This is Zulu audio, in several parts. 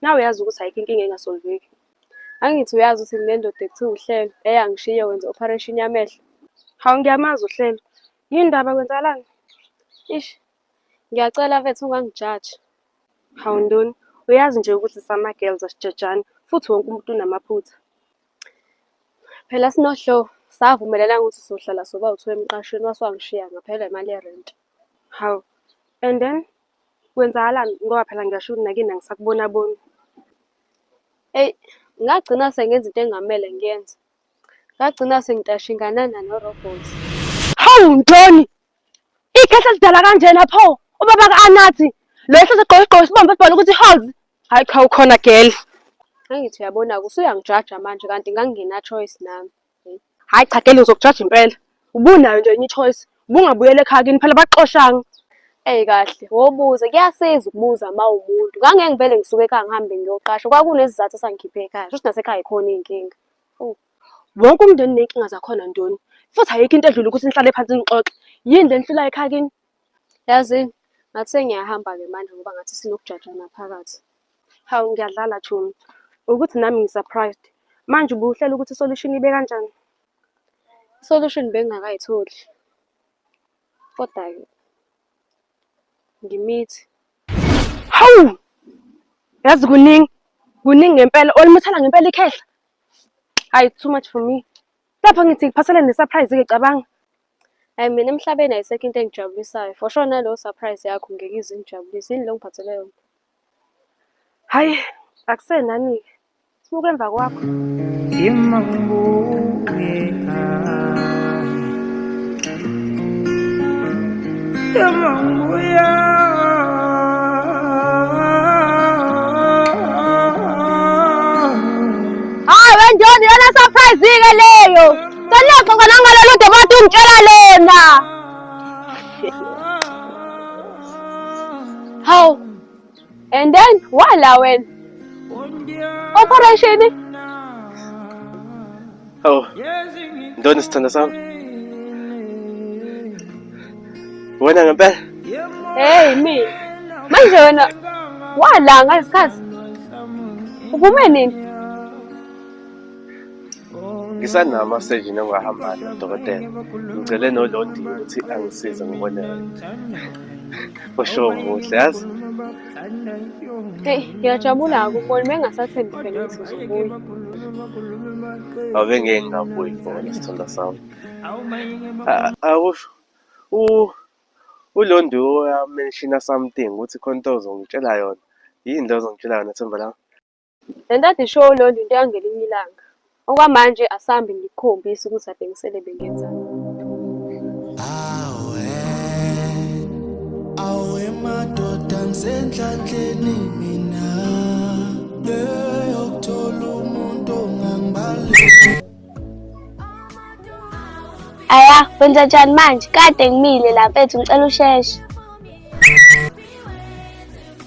Nawe uyazi ukuthi ayikho inkinga engasolveki. Angithi uyazi ukuthi nginendoda ekuthiwa uHlelo eyangishiya wenza i-operation yamehlo. Hawu ngiyamazi uHlelo. Yini ndaba kwenzakalani? Ish, ngiyacela mfethu ungangijaji. Hawu Ndoni, uyazi nje ukuthi sama-girls asijajani futhi wonke umuntu unamaphutha. Phela sinoHlo savumelana ukuthi sohlala soba u-two emqashweni wase wangishiya ngaphelelwa imali yerenti. Hawu, and then kwenzakalani ngoba phela ngiyasho ukuthi nakini angisakubona boni. Eyi, ngagcina sengenza into engamele ngiyenze. Ngagcina sengitashinganana norobhothi. Hawu Ntoni! Ikhehla elidala kanjena pho! Ubaba ka-Anathi! Lo ehlezi egqoke isigqoko esibomvu esibhalwe ukuthi Halls! Hayi cha ukhona girl. Angithi uyabona-ke usuyangijaja manje kanti ngangingena choice nami. Hayi cha girl ngizokujaja impela. Ubunayo nje enye i-choice. Ubungabuyela ekhaya kini phela bakuxoshanga. Eyi kahle, wobuza kuyasiza ukubuza uma uwumuntu. Ngangeke ngivele ngisuke ekhaya ngihambe ngiyoqasha. Kwakunesizathu esangikhiphe ekhaya. Shuthi nasekhaya yikhona iy'nkinga. Wonke umndeni uney'nkinga zakhona Ntoni. Futhi ayikho into edlula ukuthi nihlale phansi nixoxe. Yini le enihlulayo ekhaya kini? Yazini, ngathi sengiyahamba-ke manje ngoba ngathi sinokujajana phakathi. Hawu ngiyadlala chomi. Ukuthi nami ngi-surprised. Manje ubuhlela ukuthi i-solution ibe kanjani? I-solution bengingakayitholi. Kodwa-ke ngimithi. Hawu! Yazi kuningi, kuningi ngempela. Walimithela ngempela ikhehla. Hayi too much for me. Lapha ngithi ngiphathele ne-surprise-ke cabanga. Hhayi mina emhlabeni ayisekho into engijabulisayo. For sure naleyo surprise yakho ngeke ize ingijabulise. Yini le ongiphathele yona? Hhayi, akusenani-ke. Sibuke emva kwakho. Hayi wendoni yona surprise-ke leyo. Seniyoxoxa nangalolu daba kade ungitshela lona. Hawu. And then wala wena. Operation. Hawu. Ntoni sithanda sami? Wena ngempela? Hey mina. Manje wena wala ngalesikhathi. Ubume nini? Ngisanama-surgeon engahamba nodokotela. Ngicele noLondi ukuthi angisize ngibone for sure muhle yazi. Hey, ngiyajabula-ke ukubona bengingasathembi phela ukuthi uzobuya. Awube ngeke ngingabuyi for sithandwa sami. Awusho uLondi uyamenshina something ukuthi khona into ozongitshela yona. Yini le ozongitshela yona Themba lami? Le nto ade ishiwo uLondi into yangelinye ilanga. Okwamanje asambe ngikukhombise ukuthi ade ngisele bengenzani. Awe madoda ngisenhlanhleni mina eyokuthola umuntu ongangibaleka. Aya, wenza njani manje? Kade ngimile la mfethu ngicela usheshe.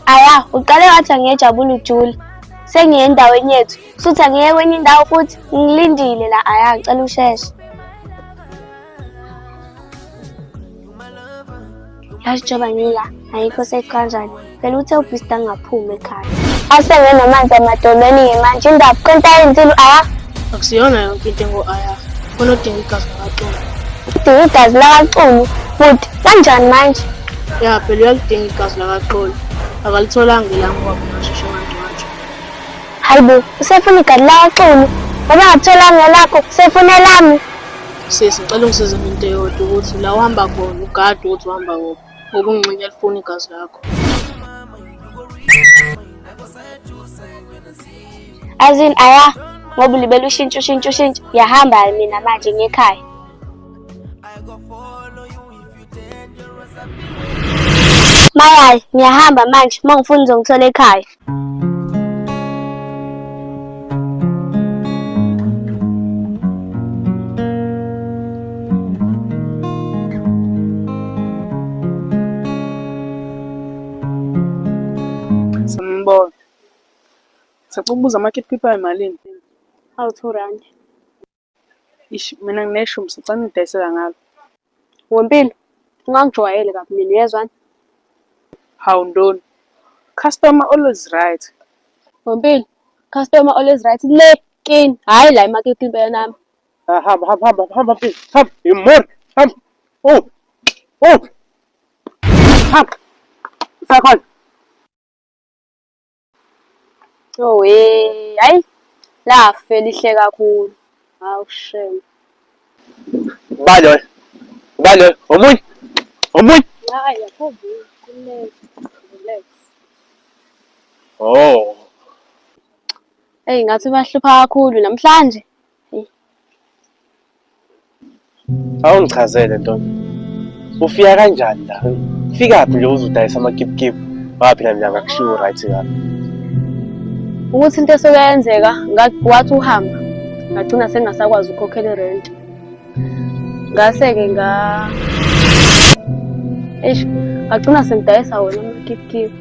Aya, uqale wathi angiyejabula ujule. Sengiye endaweni yethu. Suthi angiye kwenye indawo futhi ngilindile la aya ngicela usheshe. Yazi njengoba ngila ayikho safe kanjani. Phela uthe ubhista angaphumi ekhaya. Asengenamanzi amadolweni-ke manje indaba konke ayenzile u-aya. Akusiyona yonke into engo-aya. Khona odinga igazi lakaXulu. Udinga igazi lakaXulu futhi kanjani manje? Ya phela uyalidinga igazi lakaXulu. Akalitholanga elami ngoba ngasheshe ngangcwatshwa. Hayibo, usefuna igazi lakaXulu. Ngoba engatholanga elakho, usefuna elami. Sisi, ngicela ungisize ngento eyodwa ukuthi la uhamba khona ugade ukuthi uhamba kuphi. Ngoba ungxenye alifuni igazi lakho. As in aya ngoba ulibele ushintsha ushintsha ushintsha ngiyahamba mina manje ngiyekhaya. Mayayi ngiyahamba manje uma ngifuna uzongithola ekhaya. Sanibona. Sacela ukubuza ama-kit ayimalini? Awu-two rand. Ish, mina ngineshumi sicela nidayisela ngalo. Wempilo, ungangijwayeli kabi mina uyezwani? Hawu Ntoni. Customer always right. Bompilo, customer always right le kini, hhayi la emakethe impela nami. Ah, hamba hamba hamba hamba mfethu. Hamba imor. Hamba. Oh. Oh. Hamba. Usakhona. Oh we, hayi lafa elihle kakhulu. Hawu shame. Ubani loyo? Ubani loyo? Omunye? Omunye? Hayi akho khululeka. Relax. Oh. Eyi ngathi bahlupha kakhulu namhlanje. Awungichazele ntombi. Ufika kanjani la? Ufikaphi nje uzodayisa amakipukipu? Ngoba phela mina ngakushiwo right kabi. Ukuthi into esuke yenzeka wathi uhamba ngagcina sengingasakwazi ukukhokhela irenti. Ngase-ke nga eish ngagcina sengidayisa wona amakipukipu.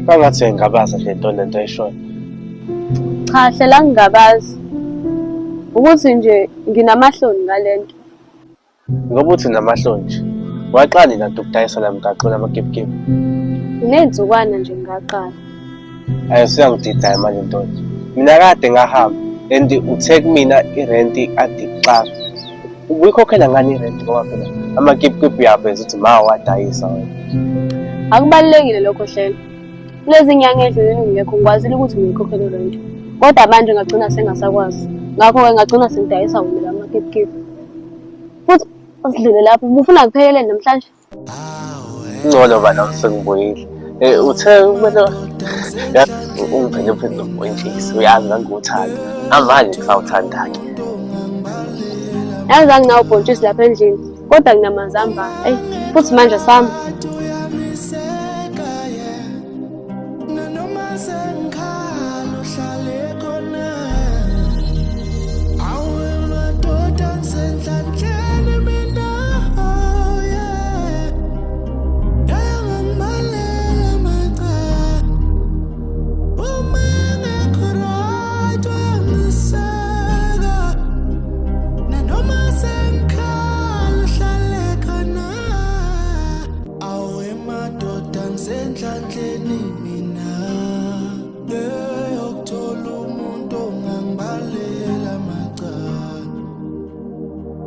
Kwangathi ngingabaza nje nto lento ayishoyo. Cha hlela ngingabazi. Ukuthi nje nginamahloni ngale nto. Ngoba uthi namahloni nje. Waqala nini kanti ukudayisa la mgaqweni amakipukipu? Nginey'nsukwana nje ngaqala. Ayi usuyangidida manje ntombi. Mina kade ngahamba and uthe kumina irenti kade ikuxaka. Ubuyikhokhela ngani irenti ngoba phela amakipukipu uyaveza ukuthi ma wadayisa wena. Akubalulekile lokho Hlelo. Kulezi nyanga edlule ngingekho ngikwazile ukuthi ngiyikhokhele irenti. Kodwa manje ngagcina sengasakwazi. Ngakho-ke ngagcina sengidayisa wona la makipukipu. Futhi sidlule lapho, ubufuna ngiphekeleni namhlanje? Ngcono ba nami sengibuyile. Eh uthe kumele ungivele uphethe nobhontshisi uyazi ngangiwuthanda. Amanje ngisawuthanda-ke. Yazi anginawo ubhontshisi lapha endlini, kodwa nginamazambane. Eyi, futhi manje sami. Nanoma sengikhala uhlale khona. Awe madoda ngisenhlanhleni mina oh yeah. Yaya ngangibalela amacala. Uma ngekho right uyangiseka. Nanoma sengikhala uhlale khona. Awe madoda ngisenhlanhleni mina eyokuthola umuntu ongangibalela amacala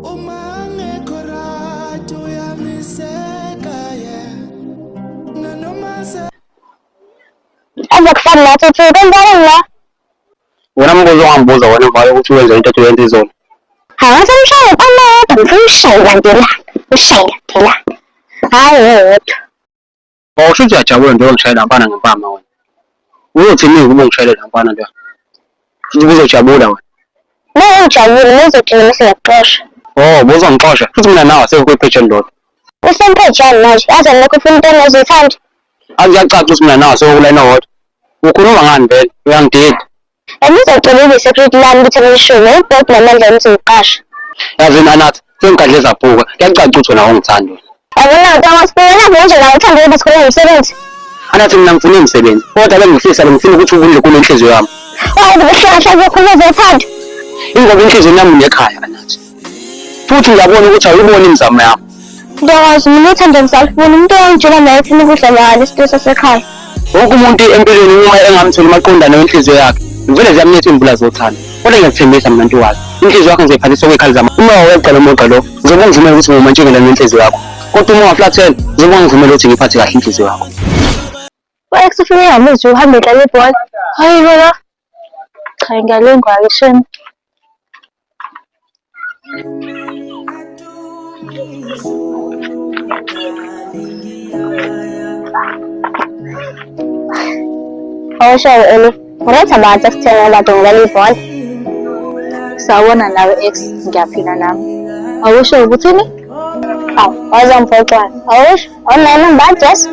uma ngekho right uyangiseka yeah nanoma se Azokufana nathi uthi kwenzakani la? Wena mbuzo ongambuza wena mva yokuthi wenze into ethi uyenza izolo. Hayi wasemshaya impama yodwa ngifuna ushaye kanti la. Ushaye kanti la. Hayi yedwa. Awusho ukuthi uyajabula nje ungishayela mfana ngempama wena. Uyothini uma ungishayela la mfana nje? Futhi ubuzojabula wena. Uma ungijabule ngizogcina mase ngiyakuxosha. Oh, bozongixosha. Futhi mina nawe asekho kwipage elilodwa. Usemphejani manje, yazi lokho ufuna into engazoyithanda. Azi kuyacaca ukuthi mina nawe asekho kulayini owodwa. Ukhuluma ngani vele? Uyangidida. Bengizocela ube security lami ukuthi ngishove ubhodi namandla ukuthi ngiqashe. Yazi Anathi, sengigadle zabhuka. Kuyacaca ukuthi wena awungithandi wena. Yabona Thomas, wena nje la uthanda ukuba sikhuluma ngomsebenzi. Anathi mina ngifuna umsebenzi. Kodwa bengifisa bengifuna ukuthi ubunje kule nhliziyo yami. Wazi kuhlala hlala ukhuluma zothando. Ingoba inhliziyo yami nekhaya Anathi. Futhi ngiyabona ukuthi awuyiboni imizamo yami. Ntokozo, mina uthando ngisalufuna umuntu owangitshela naye ufuna ukudla naye isitulo sasekhaya. Wonke umuntu empilweni uma engamtholi umaqondane wenhliziyo yakhe, vele ziyamnetha iy'mvula zothando. Kodwa ngiyakuthembisa mina ntokazi, inhliziyo yakho ngizoyiphathisa okwekhali zami. Uma weqa lo mugqa lo, ngizobe ngivumela ukuthi ngiwumantshingela nenhliziyo yakho. Kodwa uma waflathela, ngizobe ngivumela ukuthi ngiyiphathe kahle inhliziyo yakho. U-ex ufike ngamuzwi uhambe edlala ibhola. Hayi bona. Cha ngiyalingwa-ke shame. Awusho Elu, uretha abantu ekutheni kade ngidlala ibhola. Sawubona nawe ex, ngiyaphila nami. Awusho ukuthini? Awu, wazongiphoxa. Awusho, awunayo inamba kaJesu?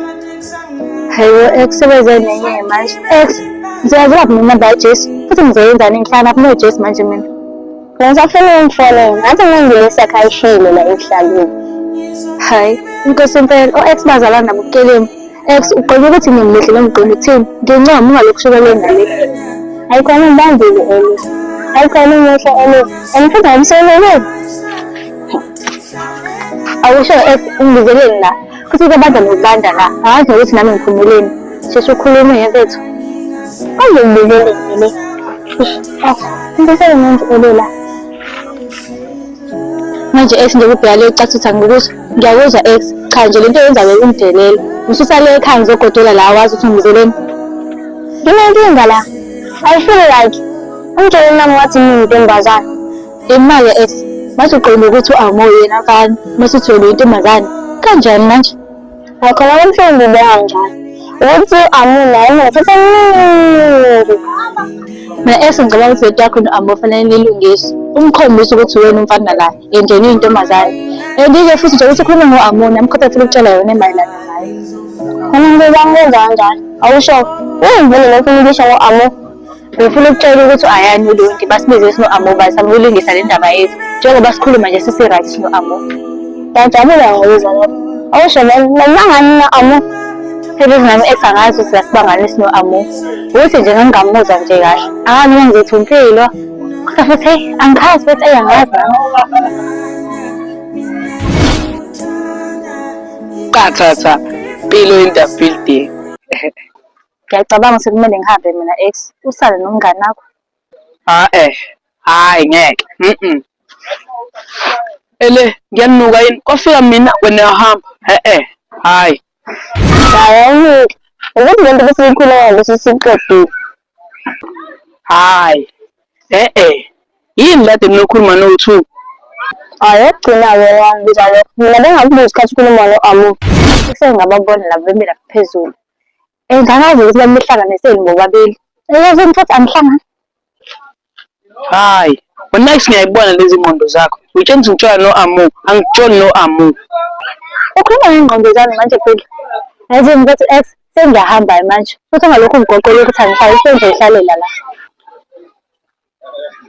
Hayibo ex sebeze nenye manje. Ex, ngizoyazi mina inamba kaJesu futhi ngizoyenzani ngihlala naphi noJesu manje mina. Ngisafuna ukumfonela. Ngathi ngingelisa khayishilo la emhlabeni. Hayi, inkosi impela, o-ex bazalana nabo bukelemu. Ex, ugqoke ukuthi ngimlihle lo mgqomo uthini? Ngincoma ungalokhu ushukele ngale. Ayikhona ngibambile Elu. Ayikhona umuhle Elu. Angifunda ngomsebenzi. Awusho ex, ungibizeleni la. Futhi kubanda nokubanda la. Angazi nokuthi nami ngiphumeleni. Sheshe ukhulume yemfethu. Manje ngibizele le. Oh, into sebenza elela. Manje ex nje kubheka le ucathutha ngikuzwa. Ngiyakuzwa ex. Cha nje lento yenza wena ungidelela. Ngisusa le ekhaya ngizogodola la wazi ukuthi ungibizeleni. Nginenkinga la. I feel like umtshele nami wathi mina intombazane. Imali ex. Manje uqonde ukuthi u-Amo yena mfana. Mase uthi wena uyintombazane. Kanjani manje? Nakhona kumhlawumbe ubeka kanjalo. Ukuthi u-Amo naye ungathatha eminingi. Mina ex ngicabanga ukuthi lento yakho no-Amo fanele nilungise. Umkhombise ukuthi wena umfana la and yena uyintombazane. And-ke futhi nje ukuthi ukhulume ngo-Amo nami kodwa ngifuna ukutshela yona emayelana naye. Khona ngibeka ngenza kanjalo. Awusho, uyivele lokhu unikisha ngo-Amo. Ngifuna ukutshela ukuthi u-Ayani uLundi basibize sino-Amo bazama ukulungisa le ndaba yethu. Njengoba sikhuluma nje sisi-right sino-Amo. Ngiyajabula ngokuzwa lokho. Awusho vele, nobangani na-Amo. Phela nami ex angazi ukuthi sasibangani sino-Amo. Ukuthi nje ngangingamuzwa nje kahle. Angazi noma ngizothi umpilo. Kodwa futhi heyi angikhazi futhi eyi angazi nami. Qathatha Mpilo in the building. Ngiyacabanga ukuthi kumele ngihambe mina ex. Usale nomngani wakho. Ha eh. Hayi ngeke. Mhm. Ele ngiyanuka yini? Kwafika mina wena uyahamba. Eh eh. Hayi. Hayi, ukuthi lento besiyikhuluma bese siqedile. Hayi. Eh eh. Yini lade ninokhuluma no-two? Hayi, okugcina-ke wangibuza lokho. Mina bengakubuzi isikhathi ukhuluma no-Amo. Sengingababona laba bemi lapha phezulu. And angazi ukuthi bamihlanganiseni bobabili. Yazi mfethu angihlangani. Hayi. Wena ngiyayibona lezi ngqondo zakho. Utshela ukuthi ngitshola no-Amu. Angitsholi no-Amu. Ukhuluma ngey'ngqondo zami manje Phila. Yazi mfethu ex sengiyahamba manje. Futhi ungalokhu ungigoqela ukuthi angihlali sengizoyihlalela la.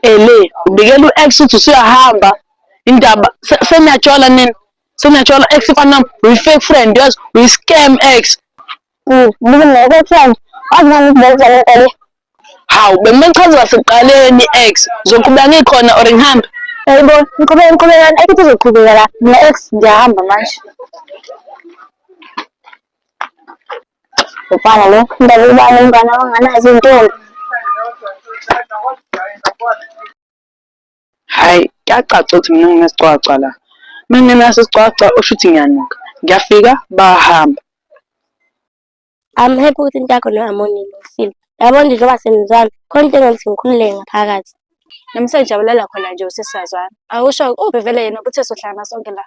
Ele, ubikela u-ex ukuthi usuyahamba. Indaba seniyajola nini? Seniyajola ex mfana wami, uyi-fake friend yazi, uyi-scam ex. Buka ngokuthanda. Wazi nami ukuthi le nto le. Hawu, bengichaza sekuqaleni ex. Ngizoqhubeka ngikhona or ngihambe? Hayibo, ngiqhubeka ngiqhubekani? Ayikho into izoqhubeka la. Mina ex ngiyahamba manje. Mfana lo, indaba ubani umngane wanganazo iy'ntombi. Hhayi, kuyacaca ukuthi mina nginesicwacwa la. Uma ngingenaso isicwacwa usho ukuthi ngiyanuka. Ngiyafika, bayahamba. I'm happy ukuthi into yakho no-Amoni ilungisile. Yabo nje njengoba senizwana, khona into engenza ngikhululeke ngaphakathi. Nami sengijabulela khona nje usesiyazwana. Awusho uphi vele yena ubuthe sohlangana sonke la.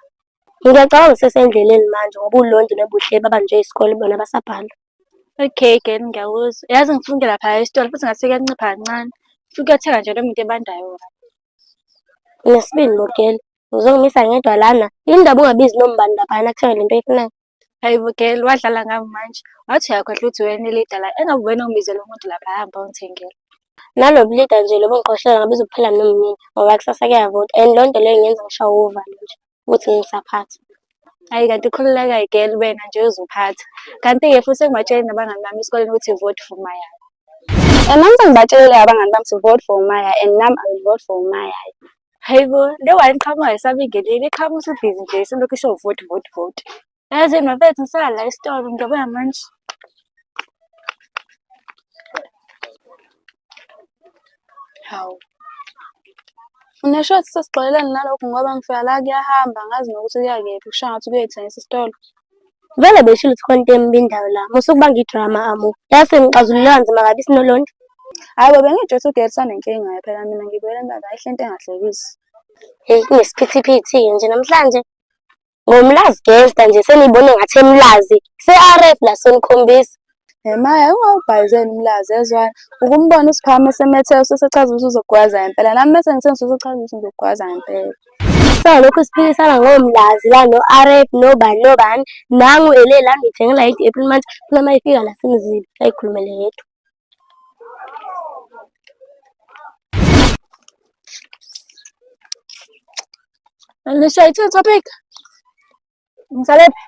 Ngiyacabanga usesendleleni manje ngoba uLondi noBuhle babanjwe isikole bona basabhala. Okay girl, ngiyakuzwa. Yazi ngifuna ukuya lapha esitolo futhi ngathi kuyancipha kancane. Ngifuna ukuyothenga nje noma into ebandayo. Unesibindi bo girl, uzongimisa ngedwa lana. Yini ndaba ungabizi noma ubani laphayana akuthengele lento oyifunayo? Hayi bo girl, wadlala ngami manje. Wathi uyakhohlwa ukuthi wena elida la. Engabe wena ongibizele umuntu lapha ahambe ayongithengela. Nalo bulida nje lobo ngiqoshela ngabe izophela noma nini ngoba kusasa kuyavota and loo nto leyo ingenza ngishawe uvalo nje ukuthi ngisaphatha. Hayi kanti khululeka girl wena nje uzophatha. Kanti-ke futhi sengibatshele nabangani bami esikoleni ukuthi vote for Maya. And nami sengibatshelile abangani bami to vote for Maya and nami I will vote for Maya. Hayi bo, le wine iqhamuka isabingeleli, iqhamuka usubhizi nje selokhu isho vote vote vote. Yazi mafethu ngisala la esitolo ngizobuya manje. Hawu. Unesho ukuthi sesixolelene nalokhu ngoba ngifika la kuyahamba ngazi nokuthi kuya kephi kusho ngathi kuyoyithengisa isitolo. Vele beshilo ukuthi khona into embi indawo la. Musa ukubanga idrama Amo. Yazi sengixazulule kanzima kabi sinolonto. Hayi bo bengitsho ukuthi ugirl usanenkinga phela mina ngibuyele emva ayihle into engahlekisi. Hey kunesiphithiphithi nje namhlanje. Ngomlazi gangster nje senibone ngathi emlazi. Se-RF la sonikhombisa. Maya ungawubhayizeli umlazi ezwana. Ukumbona uSiphakame esemethe usesechaza ukuthi uzogwaza ngempela. Nami mese ngithe ngisesechaza ukuthi ngizogwaza ngempela. Salokhu siphikisana ngomlazi la no-RF nobani nobani. Nangu ele la ngithengela i-April manje funa uma ifika la simzile ayikhulumele yedwa. Alicia, ithini topic? Ngisalephi?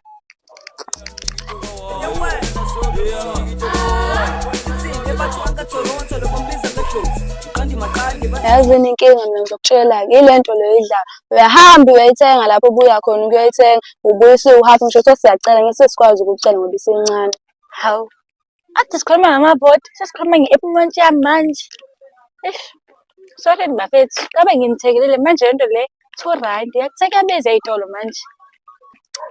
Yazini inkinga mina ngizokutshela-ke ile nto leyo idlayo. Uyahamba uyayithenga lapho obuya khona ukuyoyithenga, ubuye usuwuhafu ngisho kuthiwa siyacela ngeke sesikwazi ukukucela ngoba isincane. Hawu. Ade sikhuluma ngamabhodi, sesikhuluma nge-Apple Watch yami manje. Eish, sorry bafethu, ngabe nginithengelile manje lento le R2, sekuyabiza ey'tolo manje.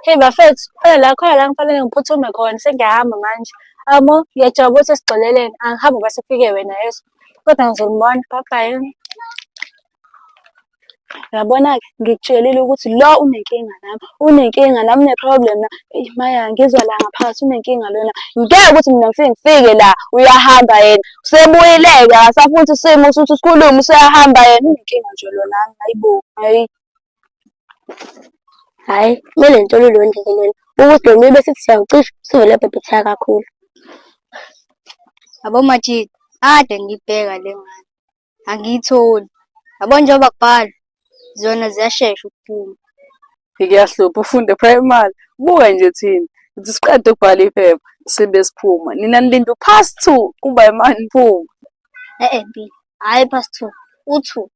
Hey bafethu, khona la khona la ngifanele ngiphuthume khona, sengiyahamba manje. Amo, ngiyajabula ukuthi sixolelene, angihambi ngoba sekufike wena yezwa. Kodwa ngizonibona, bye bye. Uyabona-ke ngikutshelile ukuthi lo unenkinga nami, unenkinga nami, une-problem na. Eyi maya ngizwa la ngaphakathi unenkinga lona. Ngeke ukuthi mina ngifike ngifike la uyahamba yena. Usebuyile-ke akasafuni ukuthi isimo ukuthi sikhulume useyahamba yena. Unenkinga nje lo nami, hayi bo, hayi. Hhayi, kumele ngitshele uLondie-ke lena ukuthi lo mlilo besithi siyawucisha usuvele wabhebhetheka kakhulu. Yabo Majida, ade ngibheka le ngane. Angiyitholi. Yabo njengoba kubhalwa, zona ziyashesha ukuphuma. Kuyahlupha ufunde primary. Buka nje thina. Sithi siqede ukubhala iphepha sibe siphuma. Nina nilinda u-past 2 kuba imani niphuma. E-e Mpilo, hhayi past 2, u-2.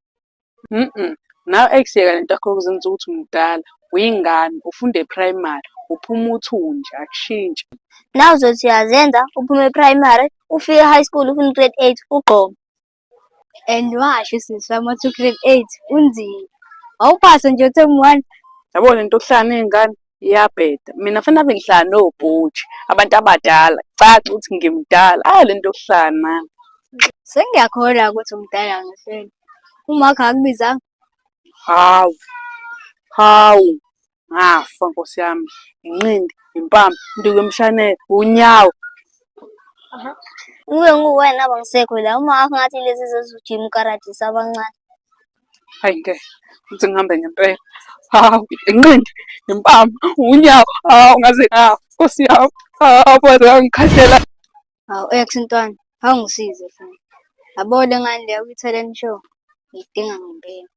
Mhm. Nawe ekusiyeka lento yakho yokuzenza ukuthi umdala. Uyingane, ufunda e-primary, uphuma u-2 nje akushintshi. Nawe uzothi uyazenza uphume e-primary, ufike e-high school ufuna u-grade 8 ugqome. And washo sisi wami wathi u-grade 8 unzima. Wawuphasa nje u-term 1. Yabo lento yokuhlala ney'ngane iyabheda. Mina fanele ave ngihlala nobhutshi, abantu abadala, caca ukuthi ngimdala. Hhayi lento yokuhlala nami. Sengiyakholwa ukuthi umdala ngempela. Umakho akakubizanga? Hawu, hawu, ngafa nkosi yami. Inqindi, impama, induku yomshanelo, unyawo. Kube nguwena abangisekho la uma wakho ngathi lezi zezojima ukarati sabancane. Hayi ngeke, ukuthi ngihambe ngempela. Hawu, inqindi, impama, unyawo, hawu ngaze ngafa nkosi yami. Hawu, baze bangikhahlela. Hawu ex ntwana, awungisize fana. Yabo le ngane leya kwi-talent show, ngiyidinga ngempela.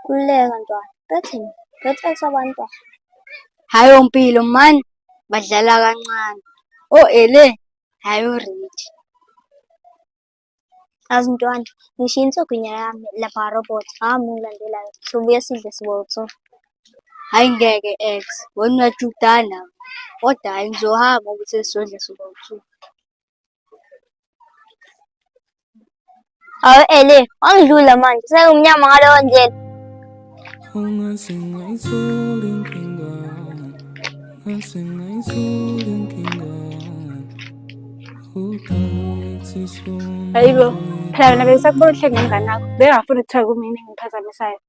Khululeka ntwana, bethini, bethe abantwana. Hhayi oMpilo man, badlala kancane. O-Ele, hhayi uRich. Azi ntwana, ngishiya insogwinya yami lapha robot, hamba ungilandelayo, sobuye sidle sibo-two. Hhayi ngeke ex, wena uyajudana. Kodwa hhayi ngizohamba ukuthi sesizodla sibo-two. Awu Ele, wangidlula manje, sengumnyama ngaleyo ndlela. Ungase ngayithola inkinga, ngase ngayithola inkinga. Hayibo, phela wena bengisakubona uhleli nomngane wakho. Bengingafuni kuthiwa kumina engiphazamisayo.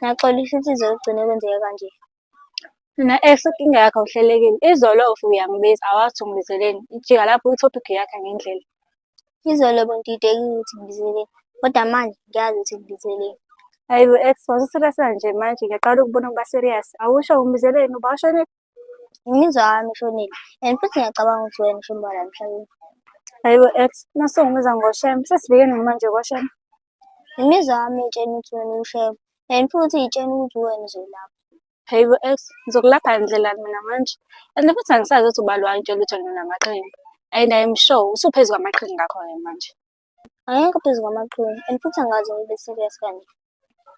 Ngiyaxolisa ukuthi izogcina kwenzeke kanje. Mina ex inkinga yakho awuhlelekile. Izolo ufike uyangibiza awazi ungibizeleni. Ijika lapho i-topic yakha ngendlela. Izolo bengididekile ukuthi ngibizeleni, kodwa manje ngiyazi ukuthi ngibizeleni. Hayibo ex, wasuserious kanje manje ngiyaqala ukubona ukuba serious. Awusho ungibizeleni uba ushonile? Imizwa yami ishonile and futhi ngiyacabanga ukuthi wena ushomba la emhlabeni. Hayibo ex, masungibiza ngoshem, sesibike nini manje koshem? Imizwa yami itshena ukuthi wena ushembe and futhi itshena ukuthi wena uzoyilapha. Hayibo ex, ngizokulapha ndlelani mina manje? And futhi angisazi ukuthi ubani wangitshela ukuthi wena unamaqhinga. And I'm sure usuphezu kwamaqhinga ngakho-ke manje. Angekho phezu kwamaqhinga and futhi angazi ngibe serious kanje.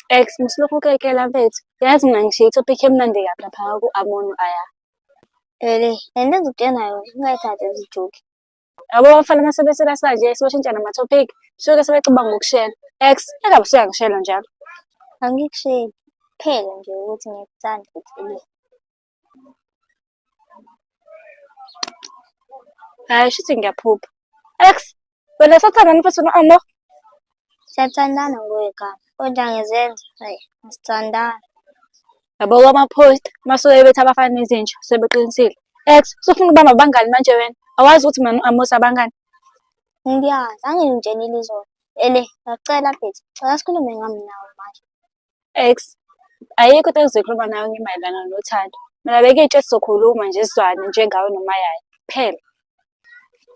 Ex, musulokhu ukekela mfethu. Yazi mina ngishiye i-topic emnandi kabi lapha ku-Amono aya. Ele, le nto engikutshela yona ungayithathi as ijoke. Yabo abafana uma sebeserious kanje sebeshintsha nama-topic, suke sebecabanga ngokushela. Ex, engabe usuyangishela njalo. Angikusheli, kuphela nje ukuthi ngiyakuthanda futhi Ele. Hhayi shuthi ngiyaphupha. Ex, wena usathandana futhi no-Amo? Siyathandana ngokwegama, kodwa ngezenzo, hhayi, asithandani. Yabo kwama-post masuke bethi abafana nezinja sebeqinisile. Ex, usufuna ukubamba abangani manje wena? Awazi ukuthi mina no-Amos abangani? Ngiyazi, angingitshenile izolo. Ele, ngiyacela mfethu, cela sikhulume ngami nawe manje. Ex, ayikho into engizoyikhuluma nawe ngemayelana nothando. Mina bengiy'tshela sizokhuluma nje sizwane njengawe noMayayi kuphela.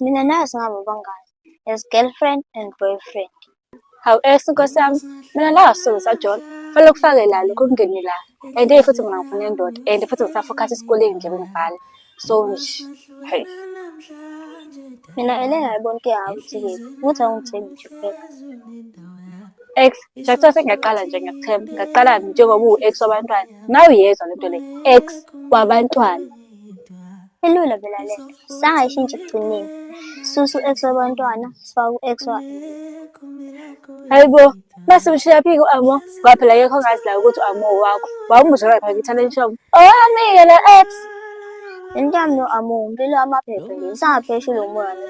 Mina nawe singaba abangani, as girlfriend and boyfriend. Hawu ex nkosi yami, mina la asuke sajola. Fanele kufake la lokho kungene la. And hey futhi mina ngifuna indoda and futhi ngisafokhasa esikoleni nje bengibhala. So nje, hayi. Mina Ele ngayibona inkinga yakho ukuthi ikephi, ukuthi awungithembi nje kuphela. Ex, nje kuthiwa sengiyaqala nje ngiyakuthemba. Ngaqala njengoba uwu-ex wabantwana. Nawe uyezwa lento le, ex wabantwana. Ilula phela le nto. Sangayishintsha ekugcineni. Susa u-X wabantwana, sifake u-X wa. Hayibo, mase ushiya phi ku-Amo? Ngoba phela akekho ongazi la ukuthi u-Amo wakho. Wawumuzwa lapha kwi-talent show. Owami-ke lo ex. Lento yami no-Amo impilo yamaphepha nje, isangapheshula umoya lo.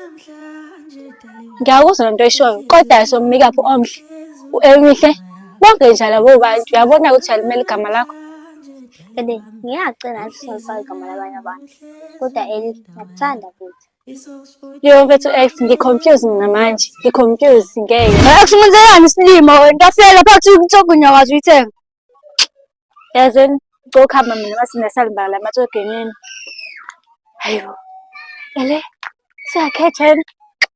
Ngiyakuzwa lento oyishoyo, kodwa somnika phi omhle, u-Emihle, bonke nje labo bantu uyabona ukuthi uyalimela igama lakho. Ebe ngiyacela ngathi singifake igama labanye abantu. Kodwa Eli, ngiyakuthanda futhi. Yo mfethu ex ngi-confused mina manje, ngi-confused ngeke. Ex wenzelani isilima wena? Tafela phakathi uthogunyakazi uyithenga. Yazini, ngicela mina mase nesalibala amatsogenini. Hayibo. Ele, siyakhetha yini?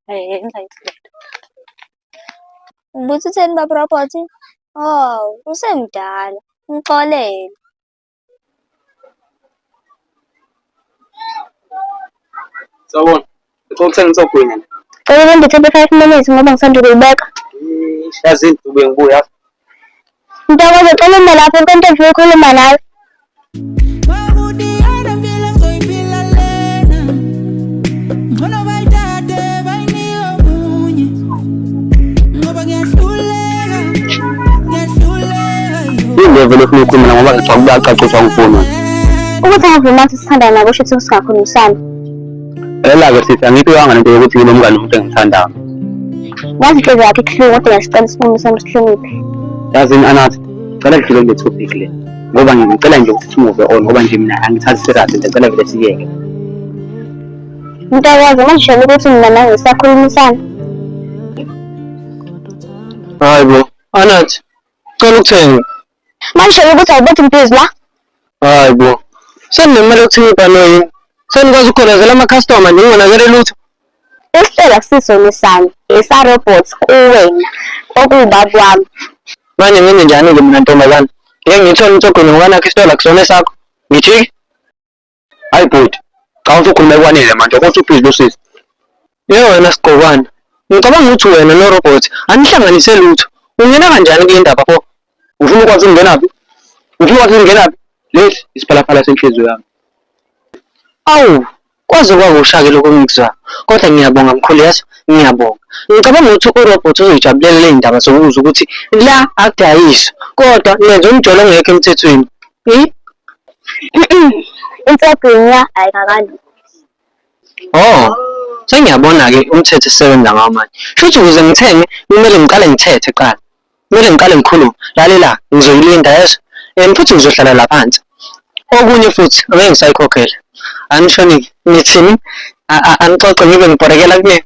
Hayi, yenza izinto. Ubuthi utheni baba Robot? Oh, usemdala. Ngixolele. Sawubona. Ngicela ukuthenga insogwini. Cela ulinde 25 minutes ngoba ngisanda ukuyibeka. Yazini ubuye ngibuya. Ntokozo cela ume lapho into engifuna ukukhuluma nawe. Yini le vele ufuna ukukhuluma ngoba ngicabanga ukuba caca ukuthi angifuni wena. Ukuthi angivuma ukuthi sithandane nabo kusho ukuthi singakhulumisani. Lalela-ke sisi angiphiwanga lento yokuthi ngibe umngane womuntu engimthandayo. Ngazi inhliziyo yakho ibuhlungu kodwa ngiyasicela isinqumo sami sihloniphe. Yazini Anathi, cela kudlule kule topic le. Ngoba ngicela nje ukuthi simove on ngoba nje mina angithathi serious nje ngicela vele siyeke. Ntokozo manje shela ukuthi mina nawe sisakhulumisana. Hayi bo, Anathi, cela ukuthenga. Manje shela ukuthi awubethi mphizi la. Hayi bo. Seninemali yokuthenga ibhanoyi yini? Senikwazi ukugolozela ama-customer nje ningonakele lutho. Isitelo akusisona esami, esa-robot kuwena, okuwubaba wami. Manje ngenze njani-ke mina ntombazane? Ngeke ngithole umthogweni ngoba nakho isitolo akusona esakho. Ngijike? Hayi bhuti, cha usukhulume kwanele manje ukuthi ubhizi losisi. Ye wena sigqokwana, ngicabanga ukuthi wena no-robot anihlanganise lutho. Ungena kanjani kule ndaba pho? Ufuna ukwazi ukungenaphi? Ufuna ukwazi ukungenaphi? Lesi isiphalaphala senhliziyo yami. Awu, kwaze kwakusha-ke lokho engikuzwayo. Kodwa ngiyabonga mkhulu yazi, ngiyabonga. Ngicabanga ukuthi uRobert uzoyijabulela le ndaba zokuzwa ukuthi la akudayiswa, kodwa nenza umjolo ongekho emthethweni. Insogwinya ayikakalungi. Oh, sengiyabona-ke umthetho esisebenza ngawo manje. Shuthi ukuze ngithenge kumele ngiqale ngithethe kuqala. Kumele ngiqale ngikhulume. Lalela, ngizoyilinda yezwa. And futhi ngizohlala la phansi. Okunye futhi angeke ngisayikhokhela. Anishoni-ke, nithini? Anixoxe ngibe ngibhorekela kuyena.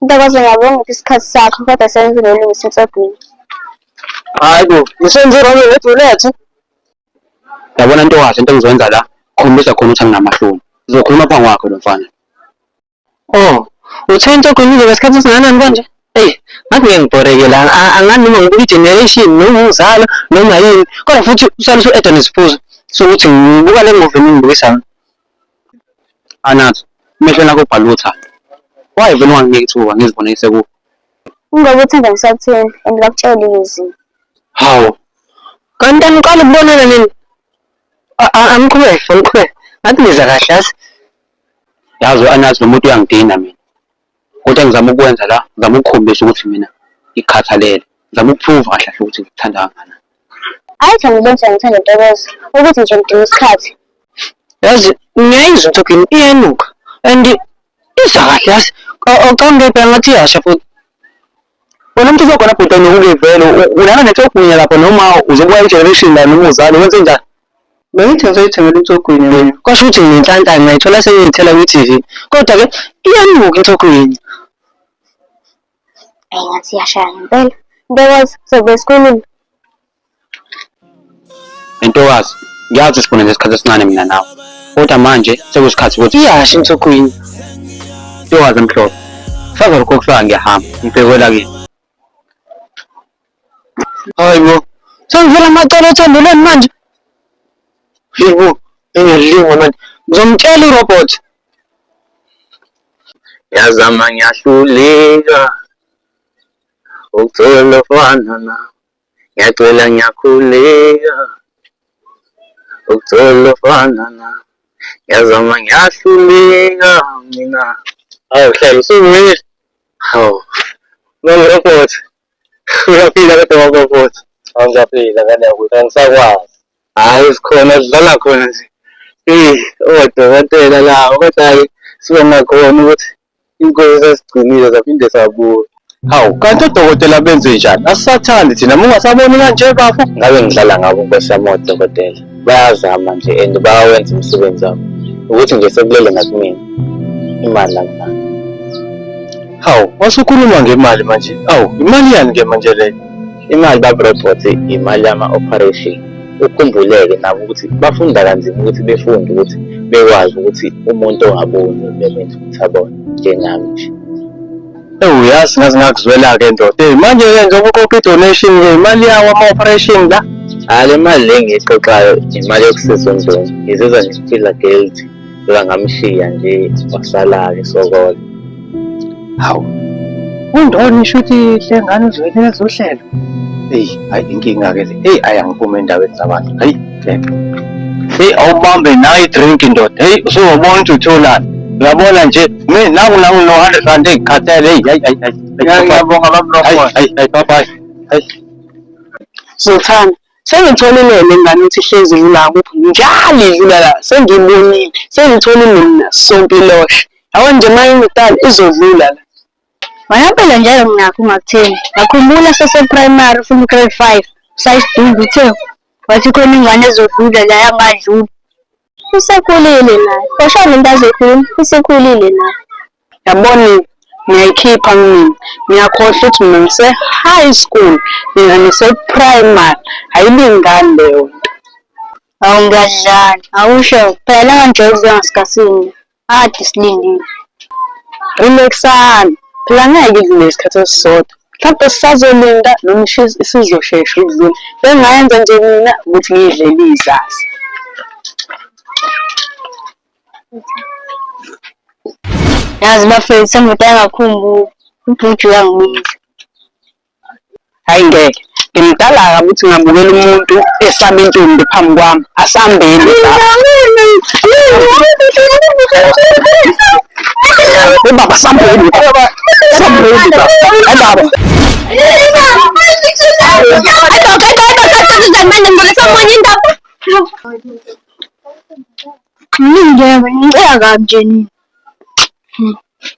Ntokozo ngiyabonga ukuthi isikhathi sakho kodwa sengizolungisa insogwini. Hayi bo, ngisenze wrong ngejulethe. Yabona ntokazi into engizoyenza la, khombisa khona ukuthi anginamahloni. Ngizokhuluma phambi kwakhe lo mfana. Oh, uthe into okhulumile ngesikhathi esingakanani konje? Eyi, ngathi ngeke ngibhoreke la. Angani noma ngibuka i-generation noma uzalo noma yini. Kodwa futhi usale usu-eda nesiphuzo sokuthi ngibuka le movie eningibukisa yona. Anathi, emehlweni akho ubhalwe uthando. Why vele unganginiki ithuba ngizibonise kuwe? Kungoba uthanda ngisakutheni and bakutshele izinto. Hawu, kanti aniqala ukubonana nini? Aniqhubeke, aniqhubeke. Ngathi niza kahle yazi. Yazi u-Anathi lo muntu uyangidina mina. Kodwa engizama ukukwenza la, ngizama ukukhombisa ukuthi mina ngikukhathalele. Ngizama ukuprove kahle kahle ukuthi ngikuthanda kangakanani. Ayi cha ngibona ukuthi ngithanda Ntokozo, ukuthi nje ngidinga isikhathi. Yazi ngiyayizwa into yakho iyanuka and iza kahle yazi. Awucabangi ngiyayibheka ngathi iyasha futhi. Wena umuntu uzokhona bhuti nokuke vele ulana nethogwinya lapha noma uzobuka i-generation la noma uzalo wenze njani? Bengithi ngizoyithengela inthogwinya mina. Kwasho ukuthi nginenhlanhla ngayithola sengiyithela kwi-TV. Kodwa-ke iyanuka inthogwinya. Ayi ngathi iyashaya ngempela. Ntokozo, sobe sikhuluma. Ntokazi, ngiyazi sibone ngesikhathi esincane mina nawe. Kodwa manje sekuyisikhathi ukuthi iyasha inthogwinya. Ntokazi emhlophe. Faka lokho kufaka ngiyahamba, ngibheke kini. Hayi bo, sengivela amacala othando lwenu manje. Yebo, engiyalingwa manje. Ngizomtshela urobot. Ngiyazama ngiyahluleka ukuthola ofana nawe. Ngiyacela ngiyakhuleka ukuthola ofana nawe. Ngiyazama ngiyahluleka mina. Hawu hlelo usubuyile. Hawu. Mama Robot. Uyaphila kodwa mama Robot. Hawu ngiyaphila ngane yakwethu angisakwazi. Hhayi sikhona sidlala khona nje. Eyi odokotela laba kodwa-ke sibonga khona ukuthi inkosi sasigcinile saphinde sabuya. Hawu kanti odokotela benze njani? Asisathandi thina uma ungasaboni kanje bafo. Ngabe ngidlala ngabo nkosi yami odokotela. Bayazama nje and bayawenza umsebenzi wabo. Ukuthi nje sekulele ngakumina. Imali anginayo. Hawu wasukhuluma ngemali manje. Awu imali yani ke manje leyo? Imali babrobot imali yama-operation. Ukhumbuleke nabo ukuthi bafunda kanzima ukuthi befunde ukuthi bekwazi ukuthi umuntu ongaboni bemenze ukuthi abone njengami nje. Ewu yazi ngaze ngakuzwela-ke ndoda. Eyi manje-ke njengoba uqoqa i-donation-ke imali yawo ama-operation la. Hhayi le mali le engiyiqoqayo imali yokusiza uNdoni. Ngizizwa ngifila guilty ngoba ngamshiya nje wasala-ke sokola. Hawu. UNdoni shuthi le ngane uzoyinikeza uhlelo. Eyi hayi inkinga-ke le. Eyi ayi angiphume endaweni zabantu. Hayi ngeke. Hey awubambe nayi i-drink ndoda. Hey usuzobona ukuthi utholani. Uyabona nje mina nangu nangu no 100 rand engikhathele. Hey hayi hayi hayi. Ngiyabonga baba Hayi hayi hayi bye bye. Hayi. Zothanda, sengitholile le ngane ukuthi ihlezi idlula kuphi, njalo idlula la, sengiyibonile, sengitholile mina sompiloshe. Yabo nje uma ingidala izodlula la. Wena phela njalo nginakho ungakutheni. Ngakhumbula sase-primary ufuna u-grade 5 usayisidumbu uthe wathi khona ingane ezodlula la yangadluli. Usekhulile naye. Oshona into azoyikhuluma, usekhulile naye. Yabona ngiyayikhipha mina, ngiyakhohlwa ukuthi mina ngise-high school, mina ngise-primary, ayilingani leyo nto. Awu ngiyadlala, awusho phela la ngangijwayele ukuya ngasikhathini. Ade silindile. Relaxani, phela ngeke idlule isikhathi esisodwa. Mhlawumbe sisazolinda noma isizoshesha ukudlula. Engingayenza nje mina ukuthi ngiyidlele izazi. Yazi bafethu sengivele ngakhumbula. Ubhuti uyangibiza. Hhayi ngeke, ngimdala kabi ukuthi ngingabukela umuntu esaba intombi phambi kwami. Asambeni baba. Hey baba, sambeni baba. Sambeni baba. Hayi baba. Ngeke ngicela kabi nje nina.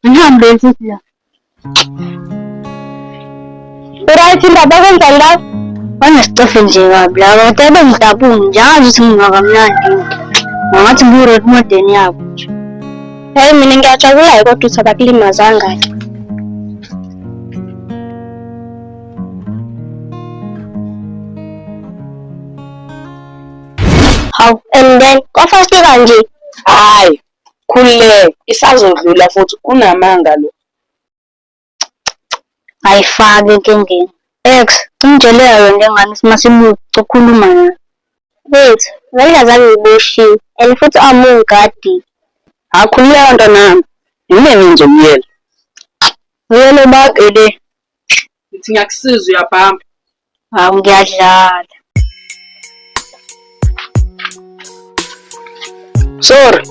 Ngihambe futhi la. Right indaba kwenzani la? Banesicefe nje kabi laba kodwa bengidabungi nje angazi ukuthi ngingakamnandi. Ngathi ngiyi-role model yabo nje. Hey mina ngiyajabula-ke kodwa ukuthi abakulimazanga-ke. Hawu and then kwafasika nje. Hhayi, khululeka, isazodlula futhi unamanga lo. Ayifaki enkingeni. Ex, ungitsheleka yona lengane ukuthi masibuya ukhuluma nayo. Wait, vele azange ngiboshiwe and futhi amungigadile. Hhayi khululeka ntanami, yimi engizobuyela. Uyelo bagele. Ngithi ngiyakusiza uyabhamba. Hawu ngiyadlala. Sorry.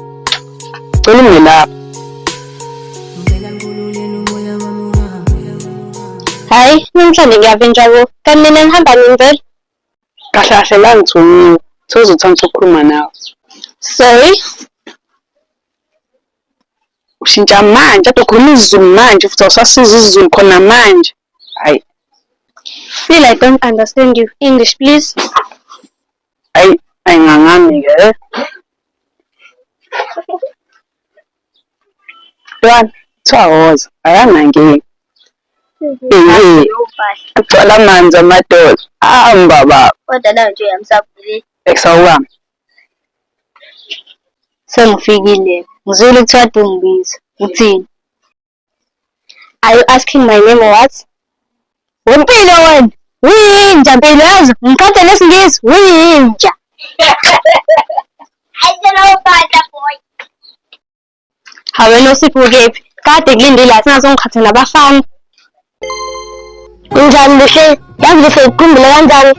Cela ungilapha. Hhayi, namhlanje ngiyavinjwa bo. Kanti mina ngihamba nini vele? Kahle kahle la ngithunyiwe. Thozothanda ukukhuluma nawe. Sorry. Ushintsha manje, ade ukhuluma isiZulu manje futhi awusasiza isiZulu khona manje. Hayi, Feel I don't understand you. English, please. hayi, ayingangami ke. Ntwana, kuthiwa woza, akanankinga. Eh, agcwala amanzi amadolo. Hamba baba. Kodwa nayo nje uyamsabulile. Ekusawubamba. Sengifikile. Ngizwile kuthiwa kade ungibiza. Uthini? Are you asking my name or what? Wempilo wena. Uyinja mpilo yazi. Ngiqhatha nesingisi. Uyinja. Hawu wena usipho kephi? Kade kulindile la singazongikhatha nabafana. Kunjani Buhle? Yazi Buhle ukukhumbule kanjani?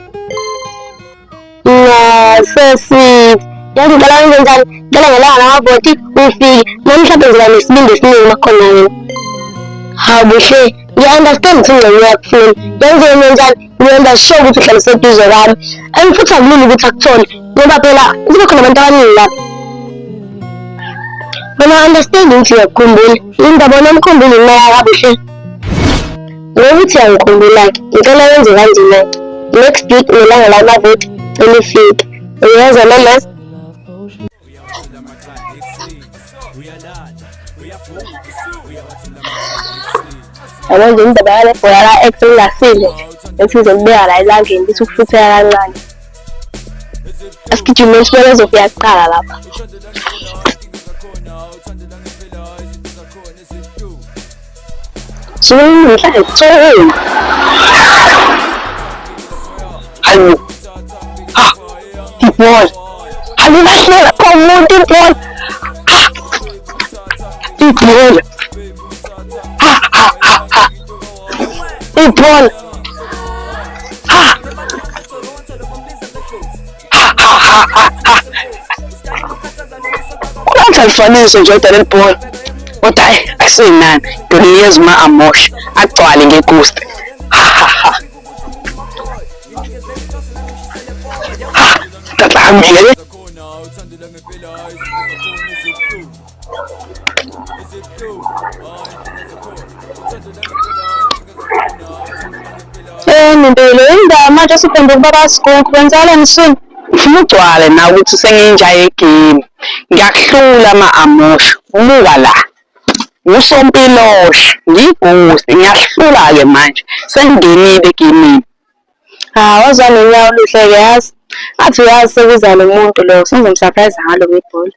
No, so sweet. Yazi ngicela wenze njani? Ngicela ngelanga lamavoti ufike. Nami mhlawumbe ngizoba nesibindi esiningi uma kukhona wena. Hawu Buhle, ngiya-understand ukuthi ingxenye uyakufuna. Yazi ngizoyenza njani? Ngiyenza sure ukuthi uhlala useduze kwami. And futhi akulula ukuthi akuthole ngoba phela kuzoba khona abantu abaningi lapha. Mina understand ukuthi uyakukhumbula. Indaba wena umkhumbule imaya kaBuhle. Ngokuthi uyangikhumbula-ke, ngicela wenze kanjena-ke. Next week ngelanga lamavoti, cela ufike. Uyezwa mama? Yabo nje indaba yale bhola la-ex engingasile nje ethi ngizolibeka la elangeni lithi ukufutheka kancane. Asigijime sibone ezofika kuqala lapha. Hayi ha ibhola alilahleka komuntu ibhola ha ibhola ha ha ha ha ibhola ha ha ha ha ha ha Kwanza alifaniso nje kodwa leli bhola kodwa hayi akusenani ngiyeza uma amosha agcwale ngegusta ha ha ha ha kahlambile le. Eh, Nempilo, indaba manje usuphenduka ubaba Skunku, kwenzakalani soon? Ufuna ugcwale nawe ukuthi sengiyinja yegame. Ngiyakuhlula ma-amosho. Buka la. Usompiloshe. Ngiyigusi. Ngiyahlula-ke manje. Sengingenile egemini. Ha, wazwa nonyawo oluhle-ke yazi. Ngathi uyazi sekuza lo muntu lo, sengizomsurprise ngalo ngebhola.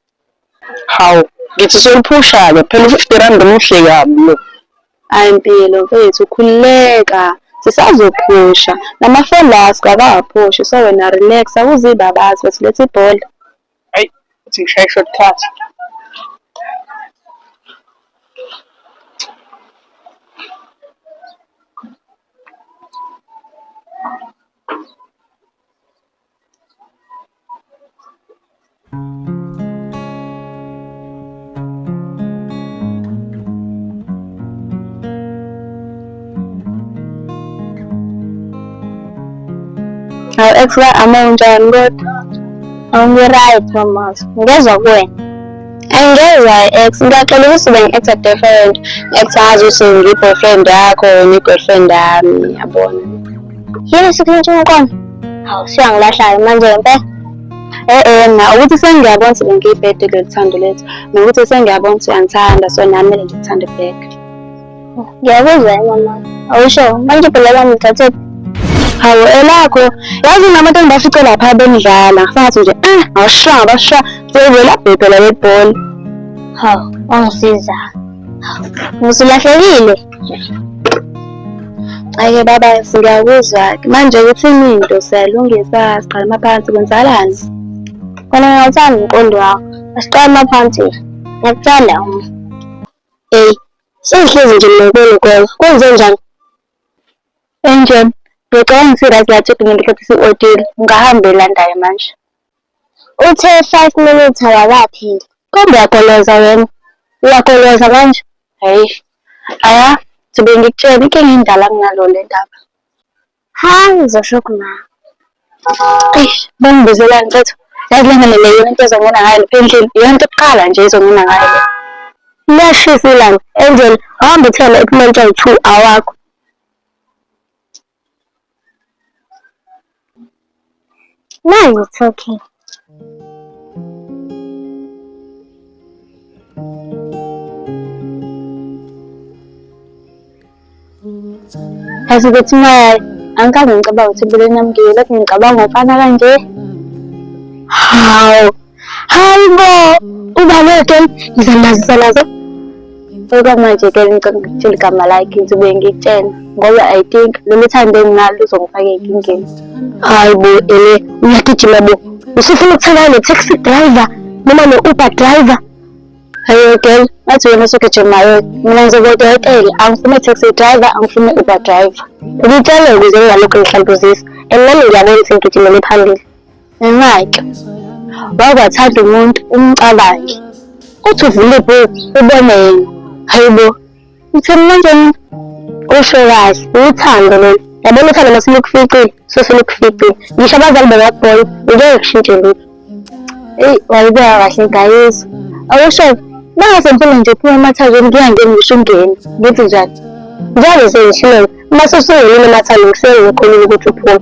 Hawu, ngithi soluphusha-ke phela u-50 rand muhle kabi lo. Ayi Mpilo mfethu khululeka sisazophusha namafoni la asikakawaphushi so wena relax akuzibabazi wethu letha ibhola. Ayi, uthi ngishaye i-shortcut. Hawu ex ka Ama unjani kodwa? Angi-right mama, ngezwa kuwena. Angezwa ex, ngiyaxolisa ukuthi bengi-acta different. Ngi-acta ngazi ukuthi ngiyi-boyfriend yakho wena i-girlfriend yami, yabona. Yini sikushintsha umqondo? Hawu suyangilahla-ke manje ngempela. Eh-eh na ukuthi sengiyabona ukuthi bengiyibhede kulolu thando lethu nokuthi sengiyabona ukuthi uyangithanda so nami kumele ngikuthande back. Ngiyakuzwa mama. Awusho manje phela lami ngithathe Hawu elakho yazi nabantu engibafice lapha bendlala ngathi nje ah ngawushaya ngabashaya sebevela bhe phela lebhola. Hawu wangisiza. Usulahlekile. Ake baba ngiyakuzwa manje kuthini into siyalungisa siqala amaphansi kwenzakalani? Kona ngiyawuthanda umqondo wakho. Asiqale amaphansi. Ngiyakuthanda uma. Eyi, sengihlezi nje mina ngibona ugogo. Kwenze njani? Angel, ngicabanga ukuthi i-rice lathi ngikhathi si-odile. Ungahambi elandayo manje. Uthe 5 minutes awakapheli. Kombe uyagoloza wena. Uyagoloza manje. Hayi. Aya, ngizobe ngikutshela inkinga indala kunalo le ndaba. Ha, ngizosho kuma. Eish, bangibizelani mfethu. Yazi lena le yona into ezongena ngayo lapha endlini. Iyona into yokuqala nje ezongena ngayo le. Liyashisa ilanga. Angel, awuhambe uthele ephumela awu-2 awakho. Now you're talking. Yazi ukuthi maya angikaze ngicabanga ukuthi empilweni yami ngiyolokhu ngicabanga ngofana kanje. Hawu. Hayi bo, ubani ke ngizamazisa nazo. Okwamanje ke ngicela ngikutshele igama lakhe ngizobe ngikutshela ngoba I think lolu thando enginalo luzongifaka enkingeni. Hayi bo, ele uyagijima bo. Usufuna ukuthandana ne-taxi driver noma ne-Uber driver? Hayi girl, ngathi wena usugijimayo. Mina ngizokudokotela, angifuni taxi driver, angifuni Uber driver. Ngitshele ukuze ngingalokhu ngihlambuzisa. And nami ngiyabona ukuthi ngigijimele phambili. Ngenxa-ke. Wakwathanda umuntu umcabange. Uthi uvule ibhuku ubone yena. Hayibo, utheni manje mina? Usho kahle, uthando lolu. Yabona uthando maselukuficile, soselukuficile. Ngisho abazali bengakubona, ngeke kushintshe lutho. Eyi, wayibeka kahle ngayizwa. Awusho, mangase ngifune nje phuma emathazweni ngingangeni ngisho ungene. Ngithi njani? Njalo sengishilo, uma usungenile emathazweni kusuke ngikhulile ukuthi uphume.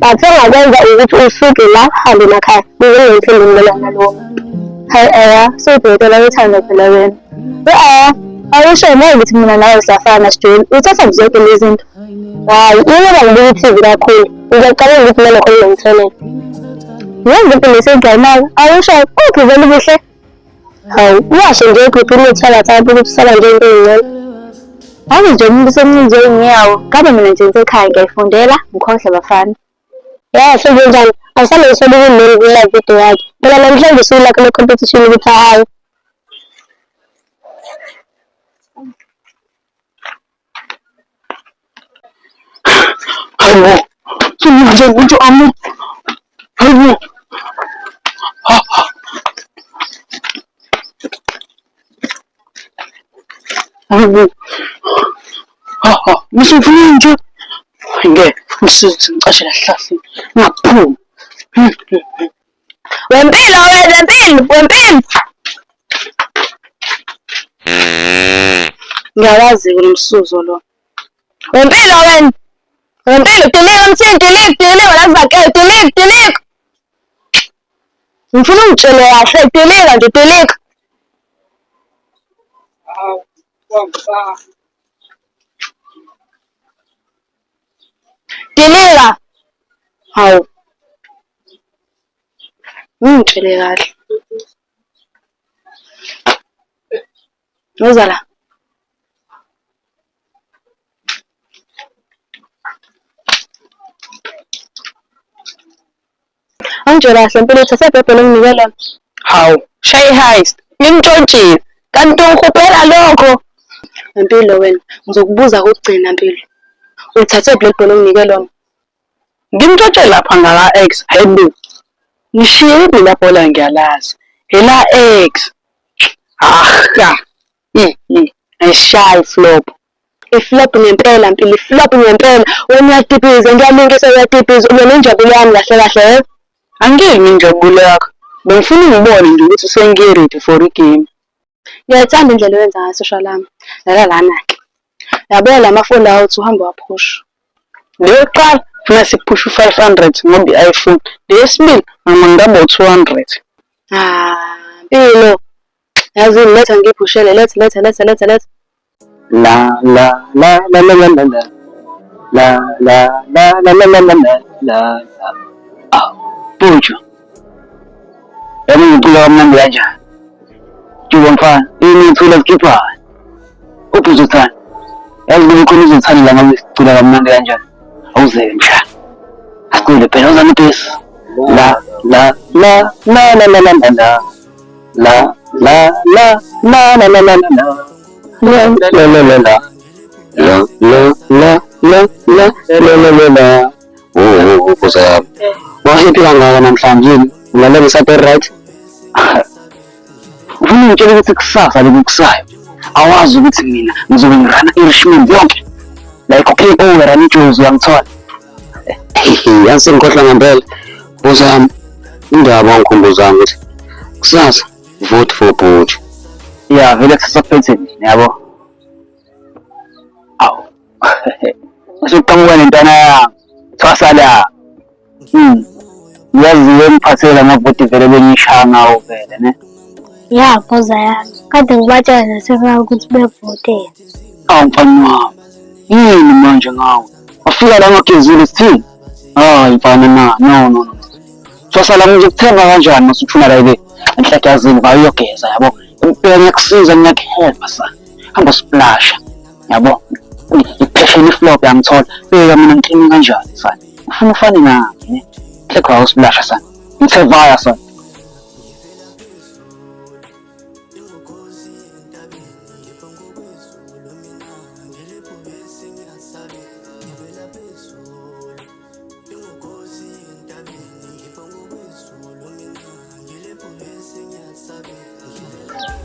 But engakwenza ukuthi usuke la uhambe emakhaya, ngize ngiphinde ngibonane nalowo muntu. Hayi eya, sewudokotela wethando phela wena. E-e, awusho ngeke ukuthi mina nawe siyafana sijule. Uthatha zonke lezi zinto. Hayi, ingoba ngibuka i-TV kakhulu. Ngiyacabanga ukuthi nalokho kunomthelela. Yenza impilo esenganayo, awusho kuphi vele ubuhle? Hawu, uyasho nje kuphi imithi yangathanda ukuthi usala nje into ey'ncane. Yazi nje umuntu usemncinzwe iy'nyawo, ngabe mina nje ngisekhaya ngiyayifundela, ngikhohle bafana. Ya, senzenjani? Awusale ngisola ukunini kwi-live video yakhe. Phela namhlanje usuku lakhe le-competition ukuthi ahaye. Hayibo, sengimanje umuntu ami. Hayibo. Ha. Hayibo. Ha ha, ngisufuna nje. Ngeke, ngisize ngicashe la hlahleni. Ngaphuma. Wempilo wena wempilo wempilo. Ngiyawazi-ke lo msuzo lo. Wempilo wena. Wempilo dilika mthini dilika dilika la kuzakele dilika dilika. Ngifuna ungitshele kahle dilika nje dilika. Dilika. Hawu. Ungitshele kahle. Woza la. Angitshele kahle mpilo uthathe ibhebhe lenginike lona. Hawu, shaye heist. Ngimtshontshile. Kanti ungihubhela lokho. Mpilo wena, ngizokubuza kokugcina mpilo. Ulithathe phi leli bhola onginike lona? Ngimtshontshe lapha ngaka ex. Hayibo. Ngishiye lela bhola ngiyalazi. Ela ex. Aha. Ayishayi flop. Iflop ngempela mpilo, iflop ngempela. Wena uyadibhiza, ngiyalungisa uyadibhiza. Ulwa nenjabulo yami kahle kahle he. Angiyimi injabulo yakho. Bengifuna ungibone nje ukuthi sengi-ready for igame. Ngiyayithanda indlela oyenza ngayo social lami. Lala lana-ke. Yabona la mafoni lawa uthi uhambe waphusha. Le yokuqala funa siphushe u-500 ngoba i-iPhone. Le yesibili noma ngaba u-200. Ah, mpilo. Yazi letha ngiphushele, letha letha letha letha letha. La la la la la la la la la la la la la la la la la la. Ah, Pucho. Yaani ngicula kamnandi kanjani? Juba mfana, yini ngicula kukhipha? Uphi uzothanda? Yazi kube khona uzothanda la ngabe sicula kamnandi kanjani? Awuzeke mshana. Asicule phela uzame ibhesi. La la la la la la la la la. La la la la la la la la la. La la la la la. La la la la la la la la la. Oh, oh, oh, Nkosi yami. Wahappy kangaka namhlanje yini? Ulalela isaphe right? Ufuna ungitshela ukuthi kusasa lokukusayo awazi ukuthi mina ngizobe ngirana iRichmond yonke. Like okay, oh, run iJozi uyangithola. Yazi sengikhohlwa ngempela. Nkosi yami, indaba ongikhumbuzanga ukuthi kusasa vote for Butch. Ya vele kusasa kuphethe mina yabo. Awu. Usuqhamuka nentwana yami. Thwasa la. Yazi wengiphathela amavoti vele bengishaya ngawo vele ne. Ya mpoza yami, kade ngibatshela nasekhaya ukuthi bevote. Awu mfana wami. Yini manje ngawe? Wafika la ngagezile sithini? Hayi mfana na no no no. Thwasa la ngizokuthemba kanjani masuthuna la ibe enhleke yazini bayogeza yabo. Impela ngiyakusiza ngiyakuhelpa sa. Hamba splasha yabo. Iphesheni iflop yangithola. Beka mina ngiklini kanjani sana. Ufuna ufane nami ne. Hlekho awusplasha sana. Ngithe vaya sana.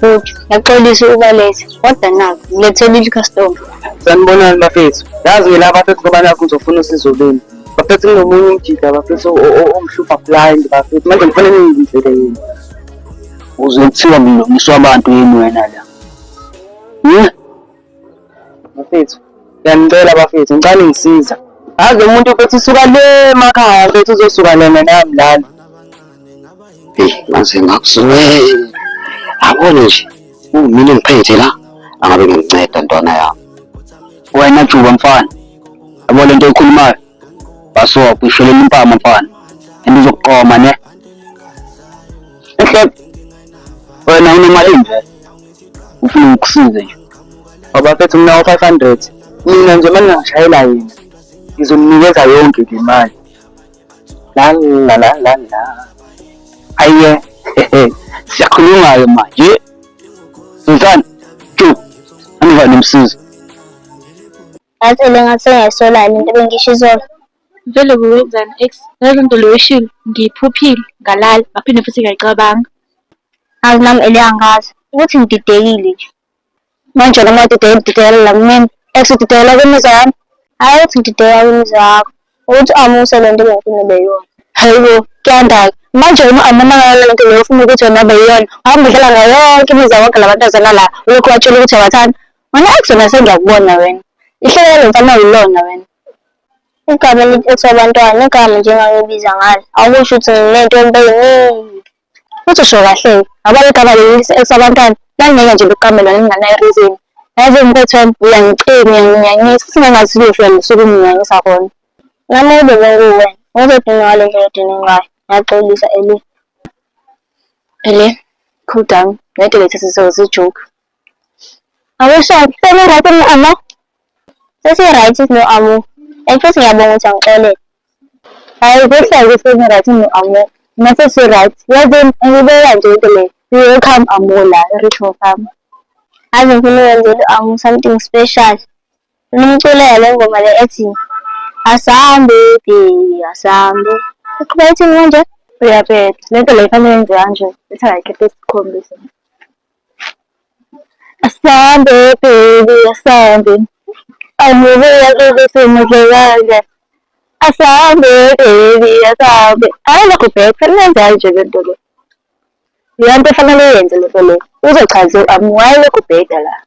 Bhuti, ngiyaxolisa ukubaletha, kodwa naku ngilethele i-customer. Sanibonani bafethu. Yazi la bafethu ngoba nakho ngizofuna usizo lwenu. Bafethu kunomunye umjida bafethu ongihlupha blind bafethu. Manje ngifuna ningibizele yena. Uze kuthiwa mlungisi wabantu yini wena la? Hmm? Bafethu, ngiyanicela bafethu, ngicela ningisiza. Yazi lo muntu mfethu usuka le emakhaya mfethu uzosuka lena nami lana. Hey, ngaze ngakuzwela. Yabona nje, mina ngiphethe la, angabe ngikunceda ntwana yami. Wena Juba mfana, yabo lento oyikhulumayo, bhasobha uyishelela impama mfana, and izokuqoma ne. Enhle, wena unemali nje, ufuna ngikusize nje. Ngoba mfethu nginawo 500, mina nje uma ningangishayela yena, ngizomnikeza yonke le mali. La la la la la. Aye, siyakhuluma-ke manje. Sultan, tu, angiva nomsizi. Ngathi le ngathi sengiyayisola lento bengisho izolo. Vele kuwenzani ex ngale nto leyo eshilo ngiyiphuphile ngalala ngaphinde futhi ngayicabanga. Ngazi nami ele angazi ukuthi ngididekile nje. Manje noma udidekile udidekela la kumina. Ex udidekela kwimizwa yami. Hhayi ukuthi ngidideka kwimizwa yakho. Ukuthi amuse le nto bengifuna ube yona. Hayibo, kuyandaka. Manje wena u-Amona ngayo le nto leyo ufuna ukuthi wena ube yiyona. Hamba udlala ngayo yonke imizwa wonke labantu la. Ulokhu watshela ukuthi uyabathanda. Wena ex wena sengiyakubona wena. Ihlelo lalo mfana uyilona wena. Igama elithi ex wabantwana igama nje engangibiza ngalo. Akusho ukuthi nginentombi eyiningi. Futhi usho kahle-ke, ngoba igama leli ex wabantwana lalingeke nje liqambe lona linganayo i-reason. Yazi mfethu wami uyangicima, uyanginyanyisa, singangathi kuyofika losuku unginyanyisa khona. Nami ukube benguwena, ngizodinwa ngale ndlela odinwe ngayo. Ngiyaxolisa Eli. Ele, cool down. Ngeke lethe sizozi-joke. Awusho, seni-right no-Amo? Sesi-right no-Amo. And futhi ngiyabonga ukuthi angixolele. Hayi kuhle-ke seni-right no-Amo. Mina sesi-right. Yazi ngibeka nje into le. Welcome Amo la, e-Richmond Farm. Ave ngifuna ukwenzela u-Amo something special. Ngimculela le ngoma le ethi Asambe baby, asambe. Iqhubeka ithini manje? Uyabheda. Le nto le ifanele yenziwe kanje. Ithi akayikhiphe isikhombise. Asambe baby, asambe. Angibuya ukuthi muhle kanje. Asambe baby, asambe. Hayi lokhu bheka, kufanele yenze kanje le nto le. Leyo nto efanele uyenze le nto le. Uzochaza u-Amu, hhayi lokhu ubheda la.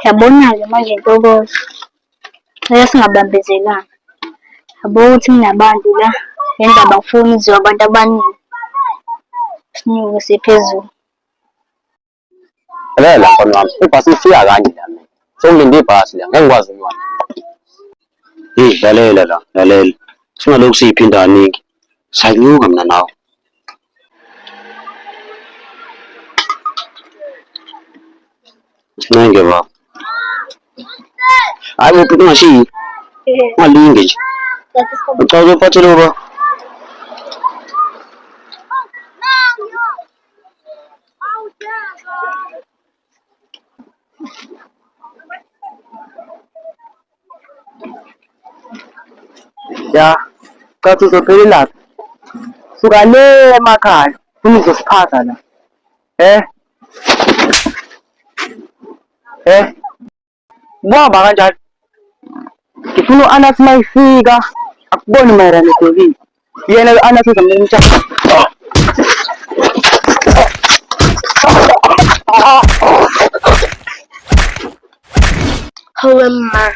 Yabona-ke manje Ntokozo, ngeke singabambezelanga. Yabo ukuthi kunabantu la, le ndaba angifuni izwiwe abantu abaningi. Sinyuke siye phezulu. Lalela mfana wami, ibhasi lifika kanye la mina. Sengilinde ibhasi la, ngeke ngikwazi ukulwa nawe. Hey, lalela la, lalela. Singalokhu siyiphinda kaningi. Sanyuka mina nawe. Sincenge baba. Hayi bo bhuti ungashiyi. Ungalinge nje. Ucela uzophathela baba. Ya, cathi uzophelelaphi? Suka le emakhaya, funa uzosiphatha la. Eh? Eh? Kwaba kanjalo. Ngifuna u-Anathi uma ifika akubone mayelana nebhekile. Yena lo-Anathi uzamnika umtshana. Hawe ma,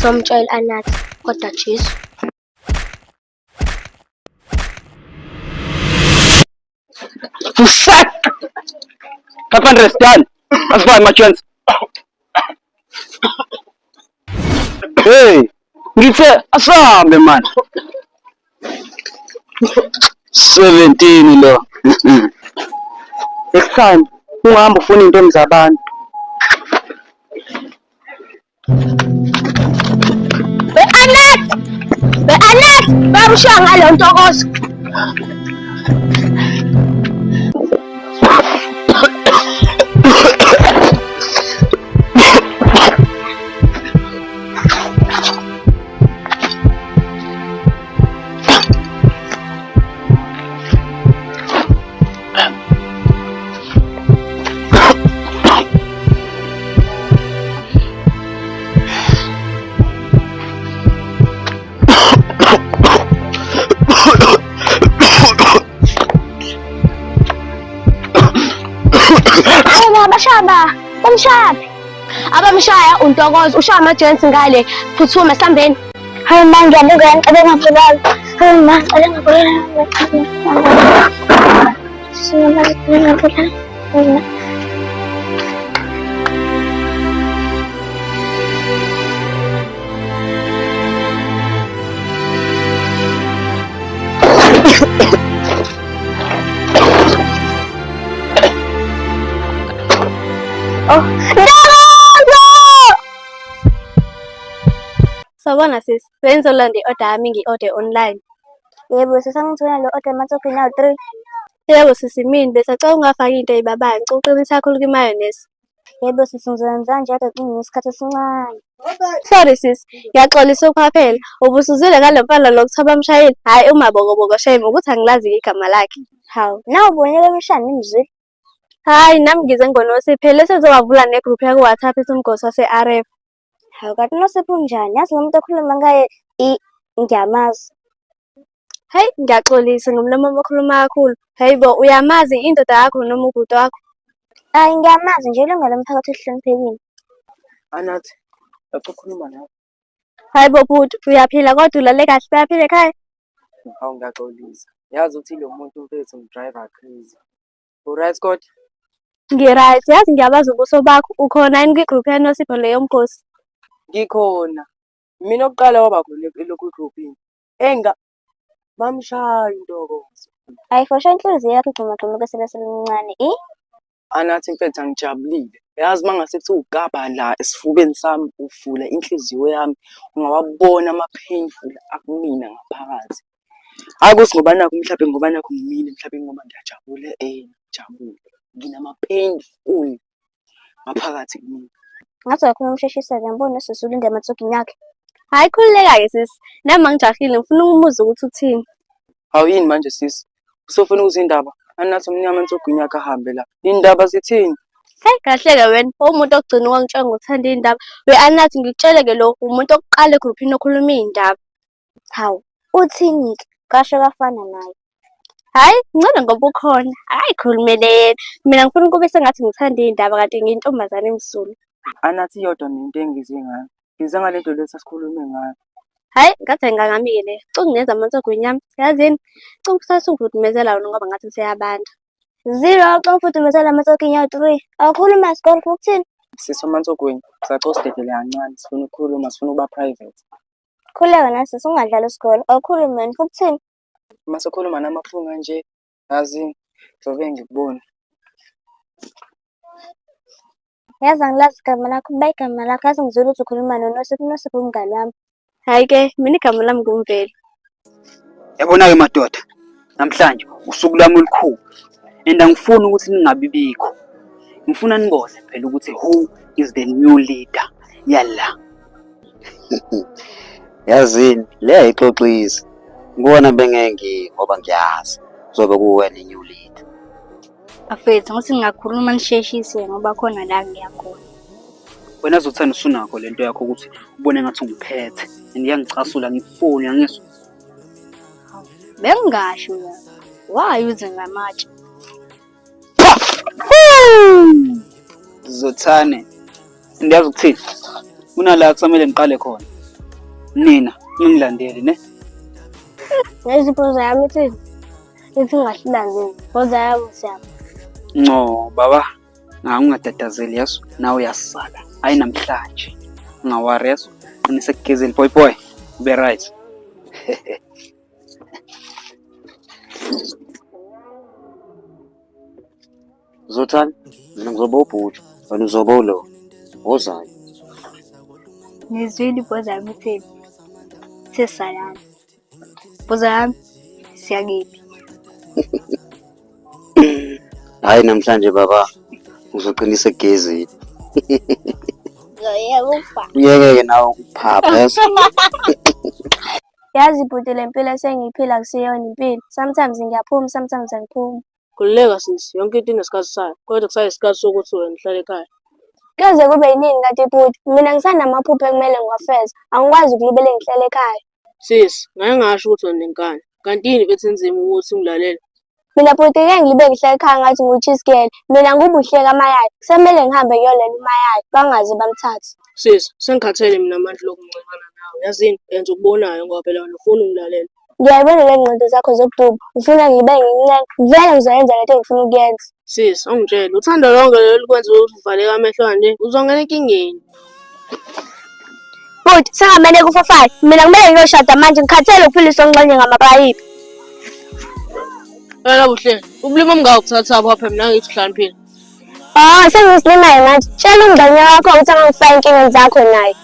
somtshela Anathi kodwa Jesu. Fuck! 500 done. That's fine, my chance. Hey, ngithe asambe man. 17 lo. Next time ungahamba ufuna intombi zabantu. We-Anet! We-Anet! Bayamshiya ngalo ntokozo. Bashaba, bamshayaphi? Abamshaya uNtokozo, ushaya ama-gents ngale. Phuthume sambeni. Hayi ma ngiyabuka ngicela ngabulala. Hayi ma ngicela ngabulala. Ngicela ngabulala. Oh, Ntokozo! Sawubona sisi, bengizolanda i-order yami ngi-order online. Yebo, sesangithola lo order emathopini awu-3. Yebo sisi, mina besacela ungafaki into eyibabayo, ngicela uqinise kakhulu kwi-mayonnaise. Yebo sisi, ngizokwenza kanjalo ngesikhathi esincane. Sorry sisi, ngiyaxolisa ukuphaphela. Ubusuzile ngalo mfana lo kuthiwa bamshayile? Hhayi umabokoboko shame ukuthi angilazi-ke igama lakhe. Hawu, nawe ubonile bemshaya nimzwile. Hhayi nami ngize ngoNosipho, sezowavula ne-group yaku-WhatsApp ethi umgosi wase-R_F. Hawu kanti uNosipho unjani? Yazi lo muntu okhuluma ngaye ngiyamazi. Hayi ngiyaxolisa ngomlomo okhuluma kakhulu. Hayi bo uyamazi indoda yakho noma ubhuti wakho? Hayi ngiyamazi nje ilunga lomphakathi elihloniphekile. Anathi, ngicela ukukhuluma nawe. Hayi bo bhuti uyaphila kodwa ulale kahle bayaphila ekhaya? Hawu ngiyaxolisa. Yazi ukuthi lo muntu mfethu ngi-driver crazy. Uright kodwa? Ngi-right, yazi ngiyabazi ubuso bakho. Ukhona yini kwi-group yaNosipho le yomkhosi? Ngikhona. Mina okuqala waba khona elokhu egroupini. Enga bamshaya intokozo. Hayi for sure inhliziyo yakho igxumagxuma kweseleselincane i. Anathi mfethu angijabulile. Yazi uma ngase kuthiwa ukaba la esifubeni sami uvula inhliziyo yami ungawabona ama-painful akumina ngaphakathi. Hhayi ukuthi ngoba nakhu mhlampe ngoba nakhu ngimile mhlampe ngoba ngiyajabula ngijabule. Nginama-painful ngaphakathi kumina. Ngathi kakhulu umsheshisa-ke ngibona usisi ulinde emathokini akhe. Hhayi khululeka-ke sisi, nami angijahile ngifuna ukumuza ukuthi uthini. Hawu yini manje sisi? Usufuna ukuzwa indaba? Anathi umnyama ensogwini yakhe ahambe la. Indaba zithini? Hey kahle-ke wena, uwumuntu okugcina ukwangitshela ngokuthanda iy'ndaba. We-Anathi ngikutshele-ke lo, umuntu oqala egruphini okhuluma iy'ndaba. Hawu, uthini-ke? Kasho kafana naye. Hhayi, ngcono ngoba ukhona. Hhayi khulumele yena. Mina ngifuna ukube sengathi ngithanda iy'ndaba kanti ngiyintombazane emsulwa. Anathi iyodwa mina into engize ngayo. Ngize ngale nto le sasikhulume ngayo. Hhayi, ngathi ayingangami-ke le. Cungingenza amansogo enyama. Yazini, cunga kusasa ungifudumezela wona ngoba ngathi seyabanda. Zero, xa ufudumezela amatsoki nyawo 3. Awukhuluma sikole ukuthini? Sisi wamansogweni, sacela usidedele kancane, sifuna ukukhuluma, sifuna ukuba private. Khuleka na sisi ungadlali isikole. Awukhulume wena ufuna ukuthini? Uma sokhuluma namaphunga nje, yazi ngizobe ngikubona. Yazi angilazi igama lakho, uba igama lakho yazi ngizwile ukuthi ukhuluma noNosipho, uNosipho umngani wami. Hhayi-ke, mina igama lami nguMveli. Yabona-ke madoda, namhlanje usuku lwami olukhulu and angifuni ukuthi ningabi bikho. Ngifuna nibone phela ukuthi who is the new leader yala. Yazini le ayixoxisi. Ngibona bengeke ngiye ngoba ngiyazi kuzobe kuwena i-new leader. Bafethu ngothi ngingakhuluma nisheshise ngoba khona la ngiya khona. Wena Zothanda usunakho lento yakho ukuthi ubone ngathi ungiphethe and iyangicasula ngikufuni angizwa. Bengingasho mina. Why uze ngamatshe? Zothane ndiyazi ukuthini kunala kusamele ngiqale khona nina ningilandele ne Yazi ibhoza yami ithi ithi ngahlulandeli. Bhoza yami siyabo. Nco baba ungatatazeli yeso nawe uyasala hayi namhlanje ungawari yeso qinise kugezeli boy boy ube right. Zothani, mina ngizoba ubhuti, wena uzoba ulo. Wozayo. Ngizwile ibhoza yami itheni. Ithe salani. Bhoza yami siyakephi? Hayi namhlanje baba uzoqinisa egezini. Ngizoyeka Uyeke-ke nawe ukuphapha yazi. Yazi bhuti le mpilo esengiyiphila akusiyona impilo. Sometimes ngiyaphuma, sometimes angiphumi. Khululeka sisi, yonke into inesikhathi sayo, kodwa kusayisikhathi sokuthi wena uhlale ekhaya. Kuyoze kube yinini kanti bhuti? Mina ngisanamaphupho ekumele ngiwafeze. Angikwazi ukulibele ngihlele ekhaya. Sisi, ngake ngasho ukuthi wena unenkani. Kanti yini mfethu enzima ukuthi ungilalele? Mina bhuti ngeke ngibe ngihlale ekhaya ngathi ngiwu-cheese girl. Mina nguBuhle kaMayayi. Kusamele ngihambe ngiyolela uMayayi, bangaze bamthathe. Sisi, sengikhathele mina manje lokhu ngincengana nawe. Yazini, yenza okubonayo ngoba phela wena ufuna ungilalela. Ngiyayibona le ngqondo zakho zokuduba. Ufuna ngibe ngincenga. Vele ngizoyenza lento engifuna ukuyenza. Sisi, ungitshele, uthando lonke lolu kwenza ukuthi uvaleke amehlo kanje, uzongena enkingeni. Bhuti, sengamele kufofayo. Mina kumele ngiyoshada manje ngikhathele ukuphiliswa ngxenye ngamapayipi. Wena Buhle, ubulima obungaka ukuthatha apha mina ngithi uhlakaniphile. Oh, sengizilimayo manje. Tshela umngane wakho ukuthi angangifaki enkingeni zakho naye.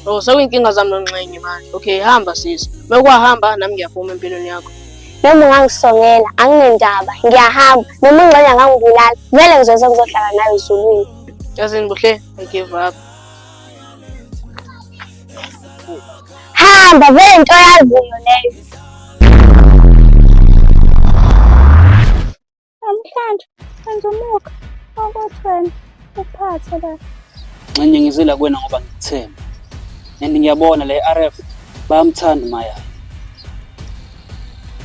Oh, sekuyinkinga zami nongxenye manje. Okay, hamba sisi. Mekwahamba nami ngiyaphuma empilweni yakho. Noma ungangisongela, anginendaba. Ngiyahamba. Noma ungxenye angangibulala, vele ngizoze ngizohlala nawe ezulwini. Yazini Buhle, I give up. Hamba vele into oyaziyo leyo. Namhlanje wenza umuka ukuthi wena uphathe la. Nxenye ngizela kuwena ngoba ngikuthemba. And ngiyabona le RF bayamthanda uMaya.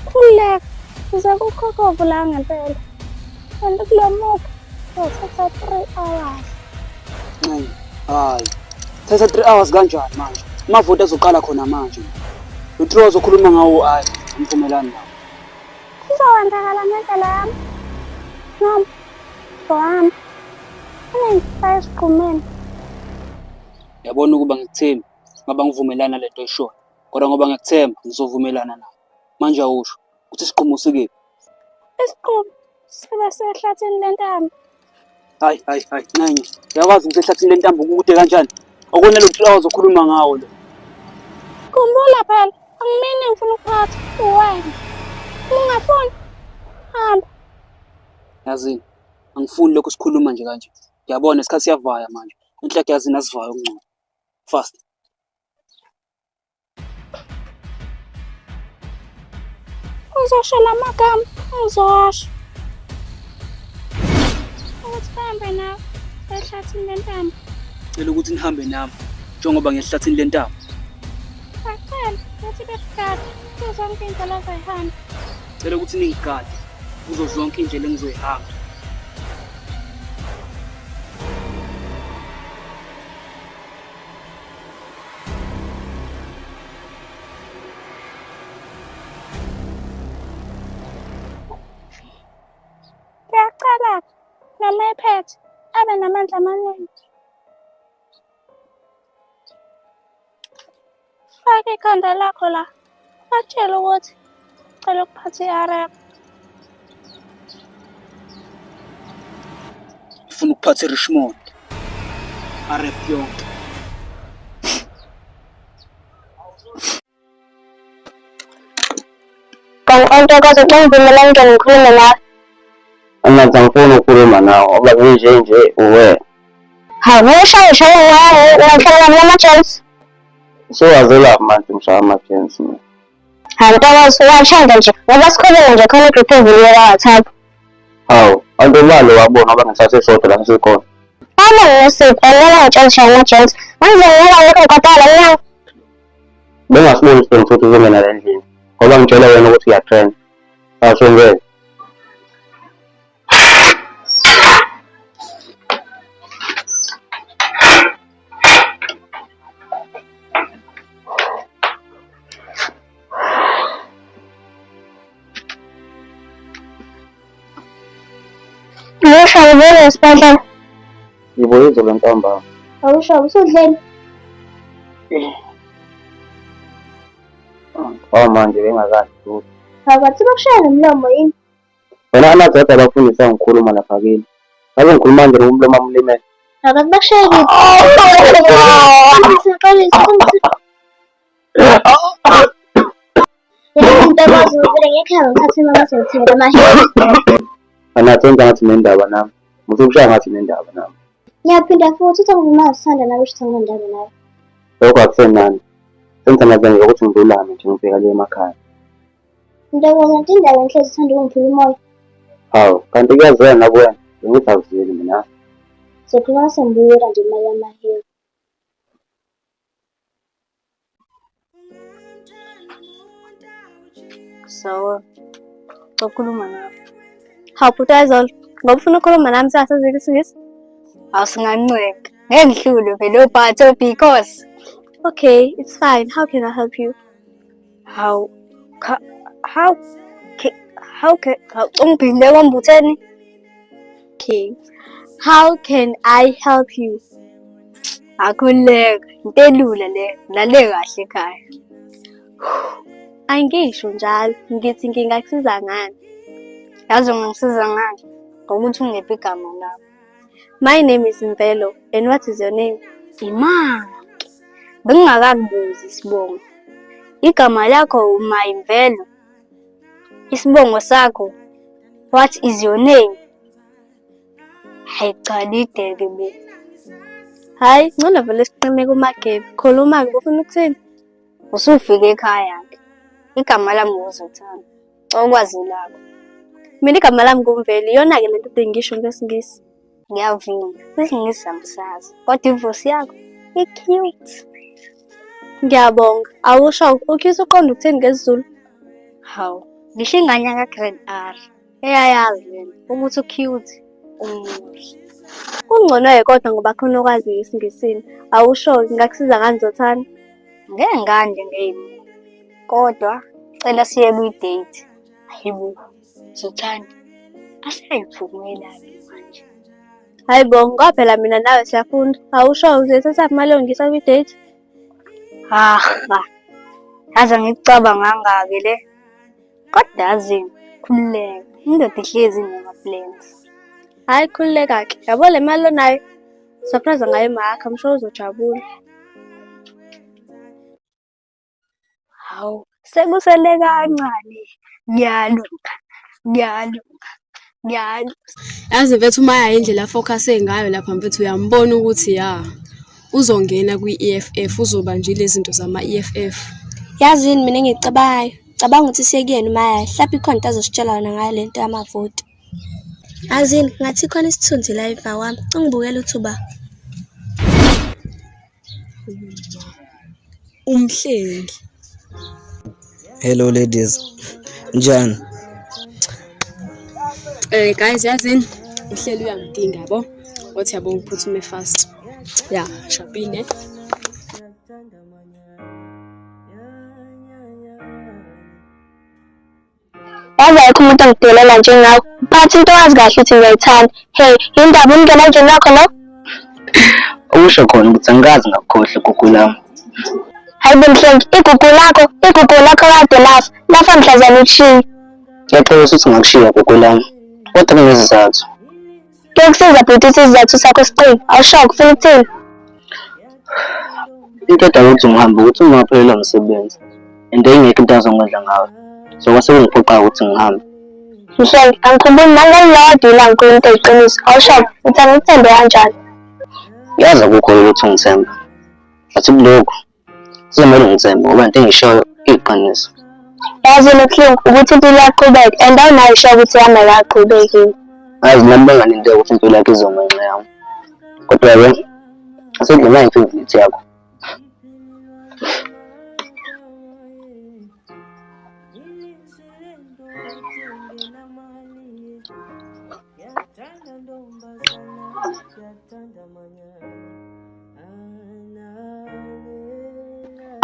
Khululeka, uze kukhokhovu la ngempela. And kulo muka uzothatha 3 hours. Nxenye, hayi. Thatha 3 hours kanjani manje? Amavoti azoqala khona manje. Lo 3 hours okhuluma ngawo hayi, angivumelani nawo. Kuzokwenzakala ngendlela yami noma uzohamba ungangifaki esigqumeni. Yabona ukuba ngikuthembi ngaba ngivumelana nalento oyishoyo kodwa ngoba ngiyakuthemba ngizovumelana nawe. Manje awusho ukuthi isigqumo sikephi? Isigqumo sibe sehlathini lentambo. Hayi hayi hayi nxenye uyakwazi ukuthi ehlathini lentambo kukude kanjani? Akona lo 3 hours okhuluma ngawo lo. Khumbula phela angimini ngifuna ukuphatha uwena. Uma ungafuni hamba. Yazini angifuni lokhu sikhuluma nje kanje. Ngiyabona isikhathi siyavaya manje. Inhleke yazini asivayo okungcono. Fast. Uzosho la magama uzowasho ukuthi bahambe nawe ehlathini lentambo. Cela ukuthi nihambe nami njengoba ngehlathini lentambo. Bacela ukuthi bekugade kuzo zonke iy'ndlela ozoyihamba. Cela ukuthi ningigade kuzo zonke iy'ndlela engizoyihamba. Ngiyacela-ke noma ephethe abe namandla amaningi. Faka ikhanda lakho la, batshele ukuthi ucela ukuphatha i-RF. Ngifuna ukuphatha iRichmond. RF yonke. Ntokozo, xa ngivumela ngingene ngikhulume nawe. Manje angifuni ukukhuluma nawe ngoba kunje nje uwe. Hawu, ngishaya ushaya ungahlala nami ama-chance. Usuwazelaphi manje ngishaya ama-chance mina. Hayi Ntokozo, uyashanda nje ngoba sikhuluma nje khona igroup evuliwe ka-WhatsApp. Hawu, kanti ubani lo wabona ngoba ngisathe sodwa la sesikhona. Baba nginosipho, ngeke ngitshela ngishaya ama-chance. Manje ngeke ngikho ngikwatala mina. Bengasiboni isidingo sokuthi uzongena la endlini ngoba ngitshela wena ukuthi uyatrend. Awusongene. Awusho ngibona esibhedlela. Ngibuye izolo ntambama. Awusho usudleni. Oh manje bengakazi lutho. Awukathi bakushaya nomlomo yini? Wena amadoda abafundisa ngikhuluma lapha kini. Ngabe ngikhuluma nje umlomo wami ulimele. Awukathi bakushaya kini. Xolisa, xolisa. Yazi Ntokozo vele ngekhe ngithathe imali azongithengela amahele. Wena senza ngathi nendaba nami. Musukushaya ngathi nendaba nami. Ngiyaphinda futhi uthi angivuma sithanda nawe usho ukuthi anginandaba nawe. Lokho akusenani. Sengithandaza nje ukuthi ngilulame nje ngibheka le emakhaya. Ntokozo kanti indaba enhlezi uthanda ukungiphula umoya. Hawu, kanti kuyazwela nakuwena. Bengithi awuzweli mina. Sokhuluma sengibuyela nje imali yamahele. So, ukhuluma nawe. Hawu bhuti wayizolo, ngoba ufuna ukukhuluma nami sasazike isingisi? Awusingancenga. Ngeke ngihlulwe phela ubhatho because. Okay, it's fine. How can I help you? How how how can how ungiphinde kwambutheni? Okay. How can I help you? Akhululeka, into elula le, lale kahle ekhaya. Angisho njalo, ngithi ngingakusiza ngani? Yazi ungangisiza ngani? Ngokuthi ungiphe igama lakho. My name is Mvelo, and what is your name? Imake. Bengingakakubuzi isibongo. Igama lakho uMayimvelo. Isibongo sakho, what is your name? Hayi cha lideke bo. Hayi, ngcono vele siqine kumagebe. Khuluma-ke ufuna ukuthini? Usufike ekhaya-ke. Igama lami nguZothando. Okwazi lakho. Mina igama lami nguMveli. Iyona-ke lento bengisho ngesiNgisi. Ngiyavuma, isiNgisi angisazi, kodwa ivosi yakho i-cute. Ngiyabonga. Awusho, u-cute uqonda ukuthini ngesiZulu? Hawu, ngisho ingane yaka-grade R eyayazi lento ukuthi u-cute umuhle. Kungcono-ke kodwa ngoba khona okwaziyo esiNgisini. Awusho-ke, ngingakusiza ngani Zothane? Ngeke ngande ngeyimali, kodwa cela siye kwi-date. Hayibo, Zothane, asayiphumela-ke manje. Hayi bo, ngoba phela mina nawe siyafunda. Awusho uzoyithathaphi imali yongisa kwi-date? Haha, yazi angikucabanganga-ke le. Kodwa yazini, khululeka, indoda ihlezi inama-plans. Hhayi khululeka-ke, yabo le mali onayo, surprise ngayo imakho, I'm sure uzojabula. Hawu, sekusele kancane, ngiyalunga, ngiyalunga, ngiyalunga. Yazi mfethu uma yaya indlela afocuse ngayo lapha mfethu uyambona ukuthi ya uzongena kwi-EFF uzoba nje lezi zinto zama-EFF. Yazi yini mina engiyicabangayo? Cabanga ukuthi siye kuyena uMaya, mhlawumbe ikhona into azositshela yona ngayo le nto yamavoti. Yazini, ngathi khona isithunzi la emva kwami. Ungibukela uthi uba. Umhlengi. Hello ladies. Njani? Eh guys yazini uhleli uyangidinga yabo. Wathi yabo ngiphuthume fast. Yeah, shapile. Yazi ayikho umuntu ongidelela njengawe. But into wazi kahle ukuthi ngiyayithanda. Hey, yindaba umngena endlini yakho lo? Okusho khona ukuthi angikaze ngakukhohlwa igugu lami. Hayi bo Mhlengi, igugu lakho, igugu lakho kade lafa. Lafa mhlazane ukushiya. Ngiyaxolisa ukuthi ngakushiya gugu lami. Kodwa kunezizathu. Kuyokusiza bhuti ukuthi isizathu sakho siqine. Awusho kufuna ukuthini? Into edala ukuthi ngihambe ukuthi uma ngaphelelwa umsebenzi and engekho into azongondla ngayo. So kwase kungiphoqa ukuthi ngihambe. Mhlengi, angikhumbuli nangelilodwa ilanga ukhuluma into eyiqiniso. Awusho, uthi angikuthembe kanjani? Yazi akukho lula ukuthi ungithembe. But kulokhu Kuzomele ungithembe ngoba into engishoyo iyiqiniso. Yazi nobuhlungu ukuthi impilo iyaqhubeka and awunayo isho ukuthi yami ayikaqhubeki. Yazi nami bengalindele ukuthi impilo yakho izoma ngenxa yami. Kodwa-ke asedle nayo imfivilithi yakho.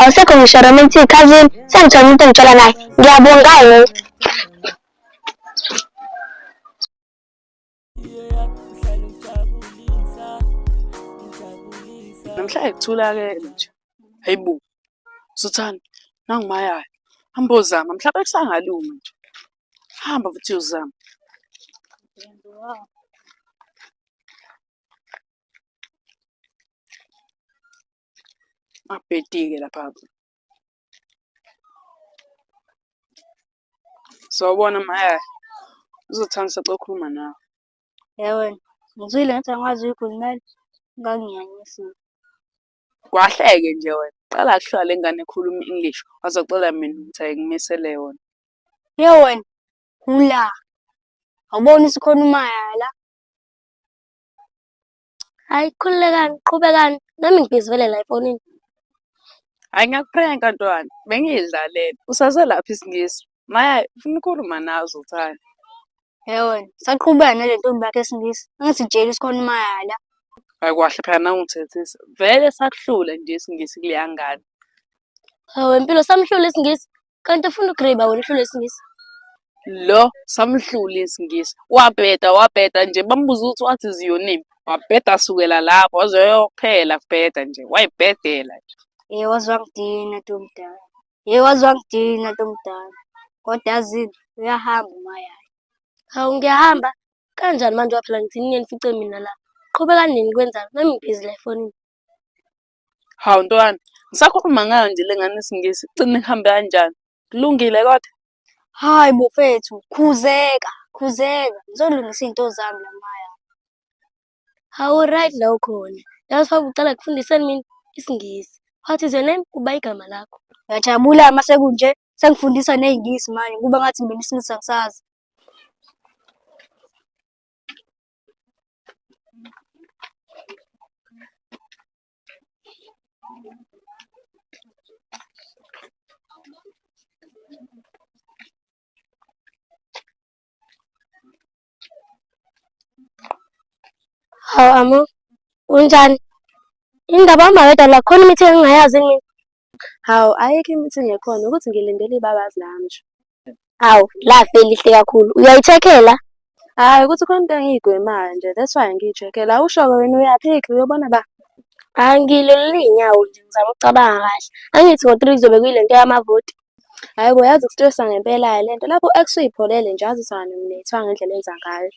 Awusekho ngisho romantic cousin, sengithola umuntu engithola naye. Ngiyabonga yena. Namhlanje kuthulakele nje. Hayibo. Suthani, nangumayaya. Hamba ozama, mhlawumbe kusangalunga nje. Hamba futhi uyozama. Abhedike lapha. Sawubona Maya. Uzothanda sacela ukukhuluma nawe. Yebo wena, ngizwile ngathi angikwazi ukuyikhulumela, nganginyanyisile. Kwahleke nje wena. Qala kuhlala le ngane ekhuluma i-English, wazocela mina ukuthi ayikumisele yona. Ye wena, ula. Awuboni ukuthi khona umaya la? Hayi khululekani, qhubekani. Nami ngibhizi vele la efonini. Hayi ngiyakuprenka ntwana, bengiyidlalela. Usaselaphi isingisi? Maya, ufuna ukukhuluma nawe uzothanda. Ye wena, saqhubeka nale ntombi yakho esingisi. Angithi tshela isikhona umaya la. Hayi kwahle phela nawe ungithethisa. Vele sakuhlula nje isingisi kuleya ngane. Hawu impilo samhlula isingisi. Kanti ufuna ugrade wena uhlule isingisi. Lo samhlula isingisi. Wabheda wabheda nje bambuza ukuthi what is your name? Wabheda sukela lapho waze wayophela kubheda nje. Wayibhedela nje. Ye waze wangidina ntombdala. Ye waze wangidina ntombdala. Kodwa yazini uyahamba umayaya. Hawu ngiyahamba. Kanjani manje waphela ngithi nini nifice mina la. Qhubeka nini kwenzani? Nami ngibhizi la efonini. Hawu ntwana, ngisakhuluma ngayo nje le ngane isiNgisi, gcine kuhambe kanjani? Kulungile kodwa? Hayi bofethu, khuzeka, khuzeka. Ngizolungisa iy'nto zami la maya. Hawu right la ukhona. Yazi faka ucala kufundiseni mina isiNgisi. What is your name? Kuba igama lakho. Ngiyajabula uma sekunje, sengifundisa ney'ngisi manje, kuba ngathi mina isiNgisi angisazi. Hawu Amo, unjani? Indaba uhamba wedwa la khona imithi engingayazi mina. Hawu, ayikho i-meeting ekhona ukuthi ngilindele ibabazi lami nje. Hawu, lafe lihle kakhulu. Uyayi-check-ela? Hhayi ukuthi khona into engiyigwemayo nje that's why ngiyi-check-ela. Awusho-ke wena uyaphi uyobona ba? Hhayi ngilolile iy'nyawo nje ngizama ukucabanga kahle. Angithi ngo-3 kuzobe kuyile nto yamavoti. Hhayi bo yazi kustressa ngempela-ke le nto. Lapho u-ex uyipholele nje azi ukuthi akanominate-wa ngendlela enza ngayo.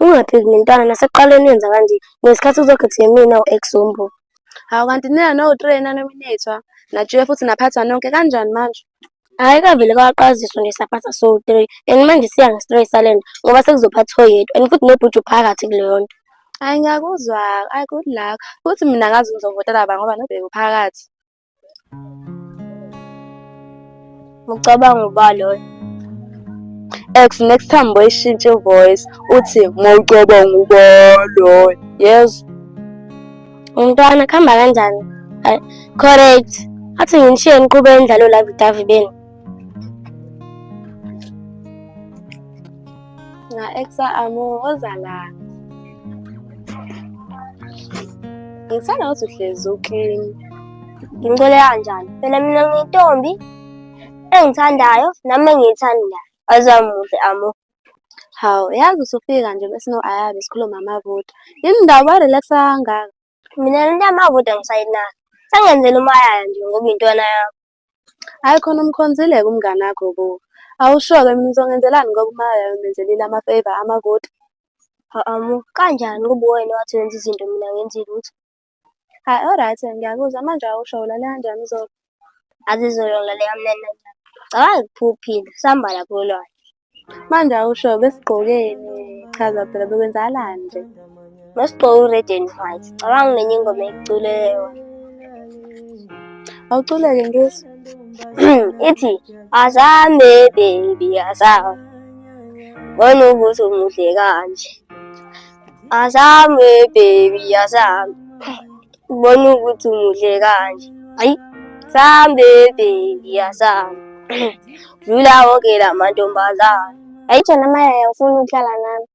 Ungaphiki nentwana nasekuqaleni wenza kanje. Ngesikhathi kuzokhetha yimina u-ex wombo. Hawu kanti nina no-three nanominate-wa. Najike futhi naphatha nonke kanjani manje? Hhayi kavele kwaqaziswa nje saphatha sowu-three and manje siyangistressa le nto ngoba sekuzophatha oyedwa and futhi nobhuju phakathi kuleyo nto. Hhayi ngiyakuzwa, hhayi good luck. Futhi mina ngazi ngizovotela ba ngoba nobheki phakathi. Ucabanga uba loyo? Ex next time boyishintshe voice uthi ngocabanga uba loyo. Yes. Umntwana kuhamba kanjani? Correct. Athi nginishiye niqhube umdlalo la Davi beni. Nga exa amo woza la. Ngithanda ukuthi uhlezi uclean. Ngicole kanjani? Phela mina ngiyintombi engithandayo nami engiyithandayo. Azamuhle amo. Hawu, yazi usufika nje besino Aya besikhuluma amavoti. Yini ndaba warelaxa kangaka? Mina lento yamavoti angisayinaki. Sengenzela umayaya nje ngoba intwana yami. Hhayi khona umkhonzile-ke umngani wakho bo. Awusho-ke mina uzongenzelani ngoba umayaya umenzelile ama-favour amavoti. Amo, kanjani kuba wena wathi wenza izinto mina ngenzi lutho. Hhayi alright ngiyakuzwa manje awusho ulale kanjani izolo? Azizolo ngilale kamnandi kanjani. Cabanga ngiphuphile, sihamba lapho olwandle. Manje awusho besigqokeni, chaza phela bekwenzakalani nje? Besigqoke u-red and white. Cabanga nenye ingoma ekuculele yona. Awuculeke ngizwe. Ithi azame baby azame. Bona ukuthi umuhle kanje. Azame baby azame. Bona ukuthi umuhle kanje. Ayi sambe baby azame. Dlula wonke la mantombazane. Ayi jona mayaya ufuna ukuhlala nami.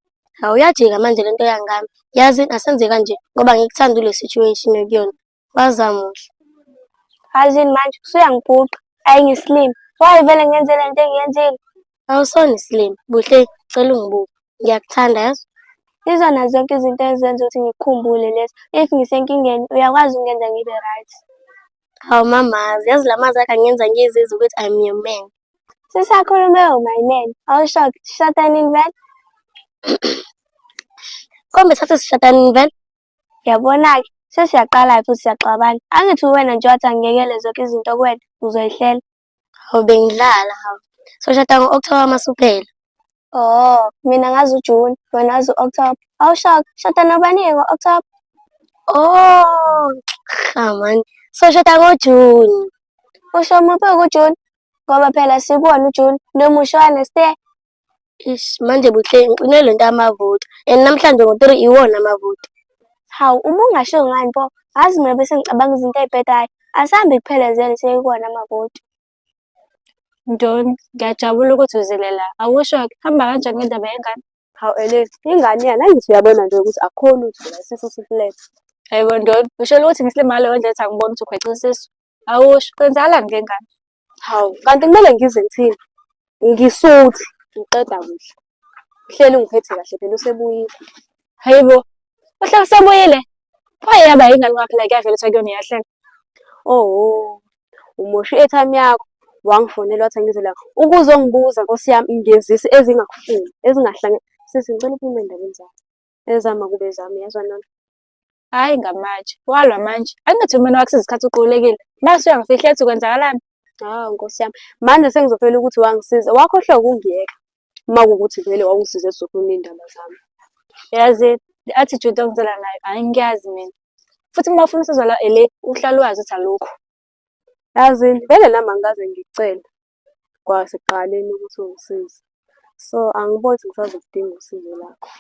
Hawu uyajika manje lento yangami. Yazi asenze kanje ngoba ngikuthanda kule situation okuyona. Wazamuhle. Azini manje usuyangibhuqa. Ayi ngisilima. Why vele ngenze le nto engiyenzile? Awusona isilima. Buhle cela ungibuke. Ngiyakuthanda yazi. Izona zonke izinto ezenza ukuthi ngikukhumbule lezi. If ngisenkingeni uyakwazi ukungenza ngibe right. Hawu mamazi, yazi la mazwi akho angenza ngizizwe ukuthi I'm your man. Sisakhulume oh my man. Awushoke, sishada nini vele? Kombe sathi sishada nini vele? Yabona-ke, sesiyaqala-ke futhi siyaxabana. Angithi uwena nje wathi angiyekele zonke izinto kuwena, uzoyihlela. Hawu bengidlala hawu. Soshada ngo-October masuphela. Oh, mina ngazi uJune, wena wazi u-October. Awushoke, shada nobani-ke ngo-October? Oh, cha man. Soshada ngoJune. Usho muphi kuJune? Ngoba phela sikuwona uJune, noma usho next year. Ish, manje Buhle ngiqine le nto yamavoti and namhlanje ngo-3 iwona amavoti. Hawu, ubungasho ngani pho? Ngazi mina bese ngicabanga izinto ey'bhedayo. Asihambe kuphelezele seyikuwona amavoti. Ntoni, ngiyajabula ukuthi uzile la. Awusho-ke, hamba kanjani ngendaba yengane? Hawu Eleni, ingane yani angithi uyabona nje ukuthi akukho lutho la isisu siflat. Hayibo Ntoni, usholo ukuthi ngisilima ngaleyo ndlela ethi angiboni ukuthi ukhweca isisu. Awusho, kwenzakalani ngengane? Hawu, kanti kumele ngize ngithini? Ngisuthi, ngiqeda kudla. Uhleli ungiphethe kahle phela usebuyile. Hayibo, uhlala usebuyile. Pho yaba yingane ngoba phela kuyavela ukuthi akuyona iyahleka. Oh, umosha i-airtime yakho. Wangifonela wathi angize la. Ukuzongibuza Nkosi yami ngezisi ezingakufuni, ezingahlangene. Sisi ngicela uphume endabeni zami. Ezami akube zami, yezwa nona. Hhayi ngamatshe, walwa manje. Angithi umene wakho isikhathi uqulekile. Mase uyangifihla ethi kwenzakalani? Hawu Nkosi yami. Manje sengizofela ukuthi wangisiza. Wakhohlwa ukungiyeka. Uma kuwukuthi vele wawungisiza ezokhuluma iy'ndaba zami. Yazi, le attitude ongizela nayo angiyazi mina. Futhi uma ufuna usizo la ele, uhlale wazi ukuthi alukho. Yazini, vele nami angikaze ngikucele kwasekuqaleni ukuthi ungisize. So angiboni ukuthi ngisazoludinga usizo lakho.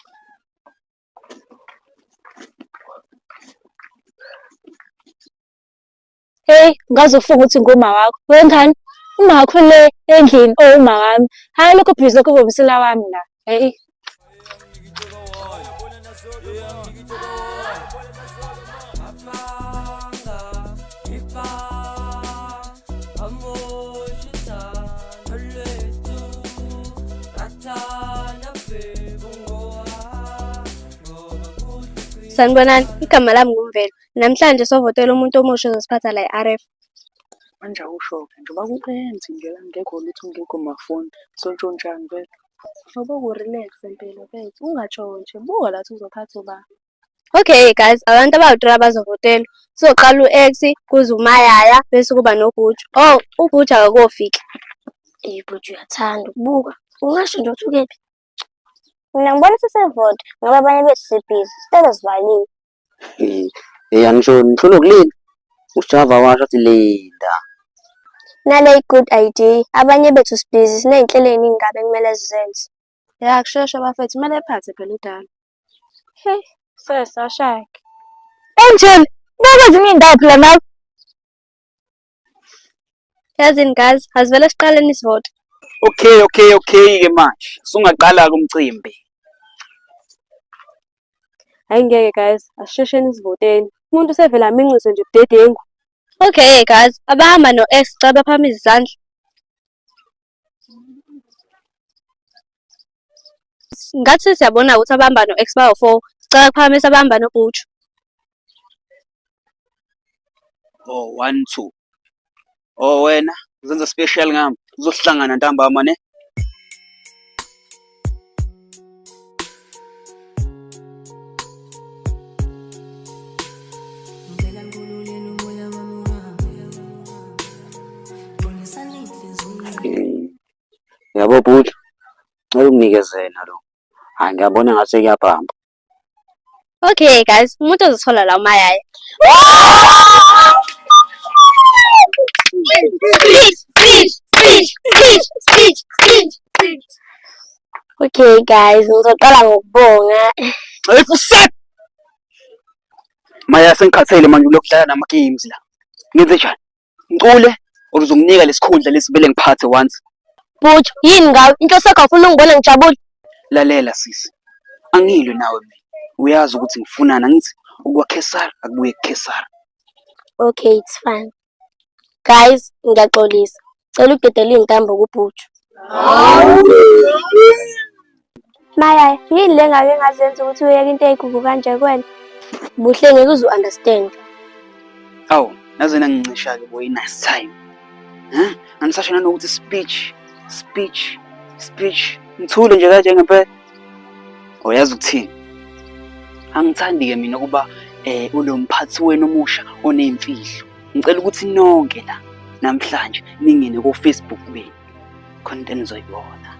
Hey, ngaze ufunga ukuthi nguma wakho. Wengane, uma wakho le endlini oh uma wami. Hayi lokho busy lokho ngomsila wami la. Hey. Sanibonani, igama lami nguMvelo. Namhlanje sovotela umuntu omusha ozosiphatha la e-RF. Manje awusho-ke njengoba ku-empty nje la ngekho lutho ngekho mafoni sontshontshani vele. Ngoba uku-relax mpilo mfethu, ungatshontshi, buka la ukuthi uzophatha ubani. Okay guys, abantu abawu-3 abazovotela. Kuzoqala u-X, kuze uMayaya, bese kuba noGuju. Oh, uGuju akakofiki. Eh, Bhuti uyathanda ukubuka. Ungasho nje ukuthi ukephi? Mina ngibona sesevota ngoba abanye bethu sibhizi, isitolo sivaliwe. Eh, eh angisho ngihlulwa ukulinda. USjava washo athi linda. Nale good idea. Abanye bethu sibhizi siney'nhlelo ey'ningi kabi ekumele sizenze. Ya kusheshe bafethu kumele ephathe phela udala. Hey, sesashaya-ke. Angel, buka kwezinye iy'ndawo phela nawe. Yazini guys, asivele siqaleni isivoto. Okay, okay, okay ke manje. Sungaqala-ke umcimbi. Hhayi ngeke guys, asishesheni sivoteni. Umuntu usevele aminciswe nje budedengu. Okay guys, abahamba no-X cela baphakamise izandla. Ngathi siyabona ukuthi abahamba no-X bawu-four. Sicela kuphakamisa abahamba noBhuju. Oh, 1 2. Oh wena, uzenza special ngami. Uzohlangana ntambama ne. Yabo bhuti, ngicela ukunikezela lo. Hayi ngiyabona ngathi kuyabhamba. Okay guys, umuntu ozothola la umayaya. Speech, speech, speech, speech, speech, speech, speech. Okay guys, ngizoqala ngokubonga. Hey, fusek! Maya sengikhathele manje lokudlala nama games la. Ngenze njani? Ngicule or uzonginika lesikhundla lesi vele ngiphathe once. Butch, yini ngawe? Inhloso yakho awufuni ungibona ngijabule? Lalela sisi. Angilwi nawe mina. Uyazi ukuthi ngifunani angithi okwaKhesari akubuye kuKhesari. Okay, it's fine. Guys, ngiyaxolisa. Cela ukudedela iy'ntambo kuBhuthu. Maya, yini le ngake ngazenza ukuthi uyeke into eyigugu kanje kuwena? Buhle ngeke uze u-understand. Awu, naze nangincisha-ke boy nice time. Huh? Angisasho nanokuthi speech, speech, speech. Ngithule nje kanje ngempela. Uyazi ukuthini? Angithandi-ke mina ukuba eh ulo mphathi wenu omusha oneyimfihlo. Ngicela ukuthi nonke la namhlanje ningene ko-Facebook benu. Khona into enizoyibona.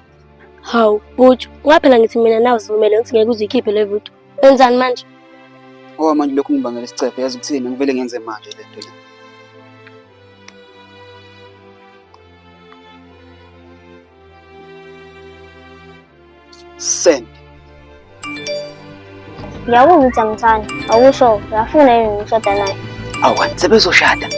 Hawu, Butch, ungaphela ngithi mina nawe sivumele ukuthi ngeke uze uyikhiphe le video. Wenzani manje? Ngoba manje lokhu ngibangela isicefe yazi ukuthini ngivele ngenze manje le nto le. Send. Ngiyakuzwa ukuthi angithandi. Awusho, uyafuna yini ngishada naye? Awu kanti sebezoshada.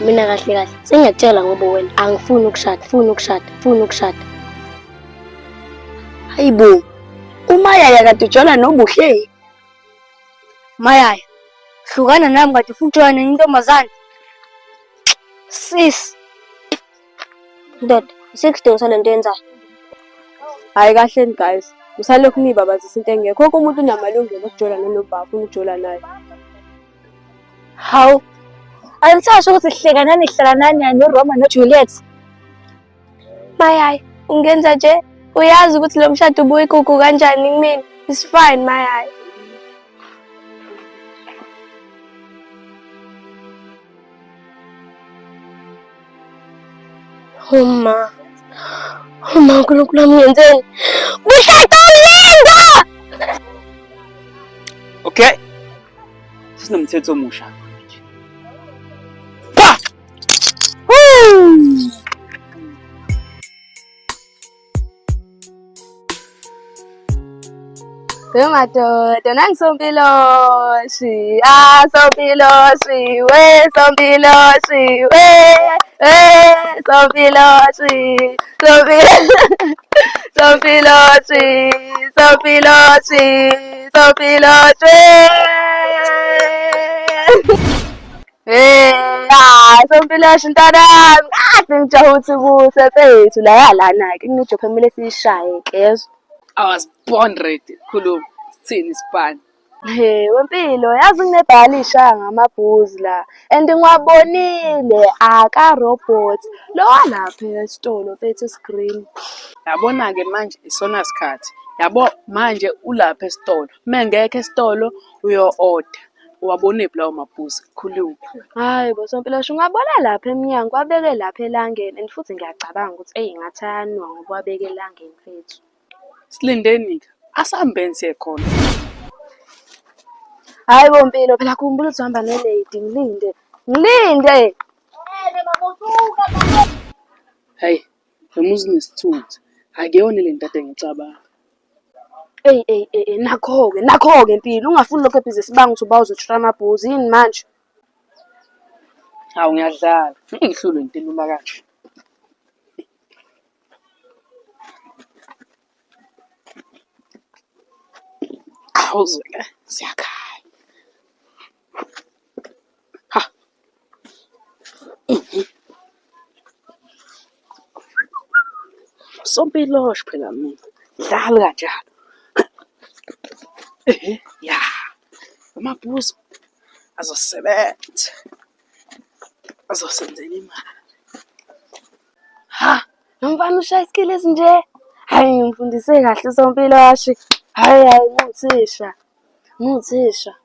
Mina kahle kahle sengiyakutshela ngoba wena angifuni ukushada, funi ukushada, funi ukushada. Hayibo. UMayaya kade ujola noBuhle. Mayaya, hlukana nami kade ufuna ukujola nenye intombazane. Sis. Ndoda, isikudingo sale nto yenzayo. Hhayi kahleni guys, usalokhu niyibabazisa into engekho. Wonke umuntu unamalungelo okujola nanoma afuna ukujola naye. Hawu. Angisasho ukuthi hleka nani hlala nani noRoma noJuliet. Mayayi, ungenza nje uyazi ukuthi lo mshado ubuyigugu kanjani kumina. It's fine, Mayayi. Uma. Uma uNkulunkulu wami ngenzeni? Buhle linda! Okay. Sesinomthetho omusha manje. Pa! Woo! We madoda nangisompiloshi ah sompiloshi we sompiloshi we we sompiloshi sompiloshi sompiloshi sompiloshi Hey, ah, sompiloshi mntanami kade ngijaha ukuthi kuse mfethu la yalana-ke kunejokho ekumele siyishaye ke yezwa. I was born ready. Khuluma. Sithini isipani? He, wempilo yazi nginebhala ishaya ngamabhuzi la and ngiwabonile aka-robot lo walapha esitolo mfethu esigreen. Yabona-ke manje isona sikhathi. Yabo manje ulapha esitolo. Uma engekho esitolo uyo-order. Uwabonephi lawo mabhuzi? Khuluma. Hhayi bo Sompilo sho ungabona lapha emnyango wabeke lapha elangeni and futhi ngiyacabanga ukuthi eyi ngathi ayanwa ngoba wabeke elangeni mfethu. Silindeni-ke. Asihambeni siye khona. Hhayi bo Mpilo phela khumbula ukuthi uhamba ne-lady ngilinde. Ngilinde! Hhayi, lo muzi unesithunzi. Akuyona le nto ade ngicabanga. Eyi eyi eyi nakho-ke nakho-ke Mpilo ungafuni lokho ebhizi sibanga ukuthi uba uzothula amabhuzi yini manje? Hawu ngiyadlala. Ngeke ngihlulwe into elula kanje. Awuzwe ke siyakhala. Ha. Sompilosho phela mina. Dlali kanjalo. Ehe, ya. Amabhuzu azosebenza. Azosenzela imali. Ha, lo mfana ushaya isikili esinje. Hhayi ngimfundise kahle uSompiloshe. Hhayi hhayi nguthisha. Nguthisha.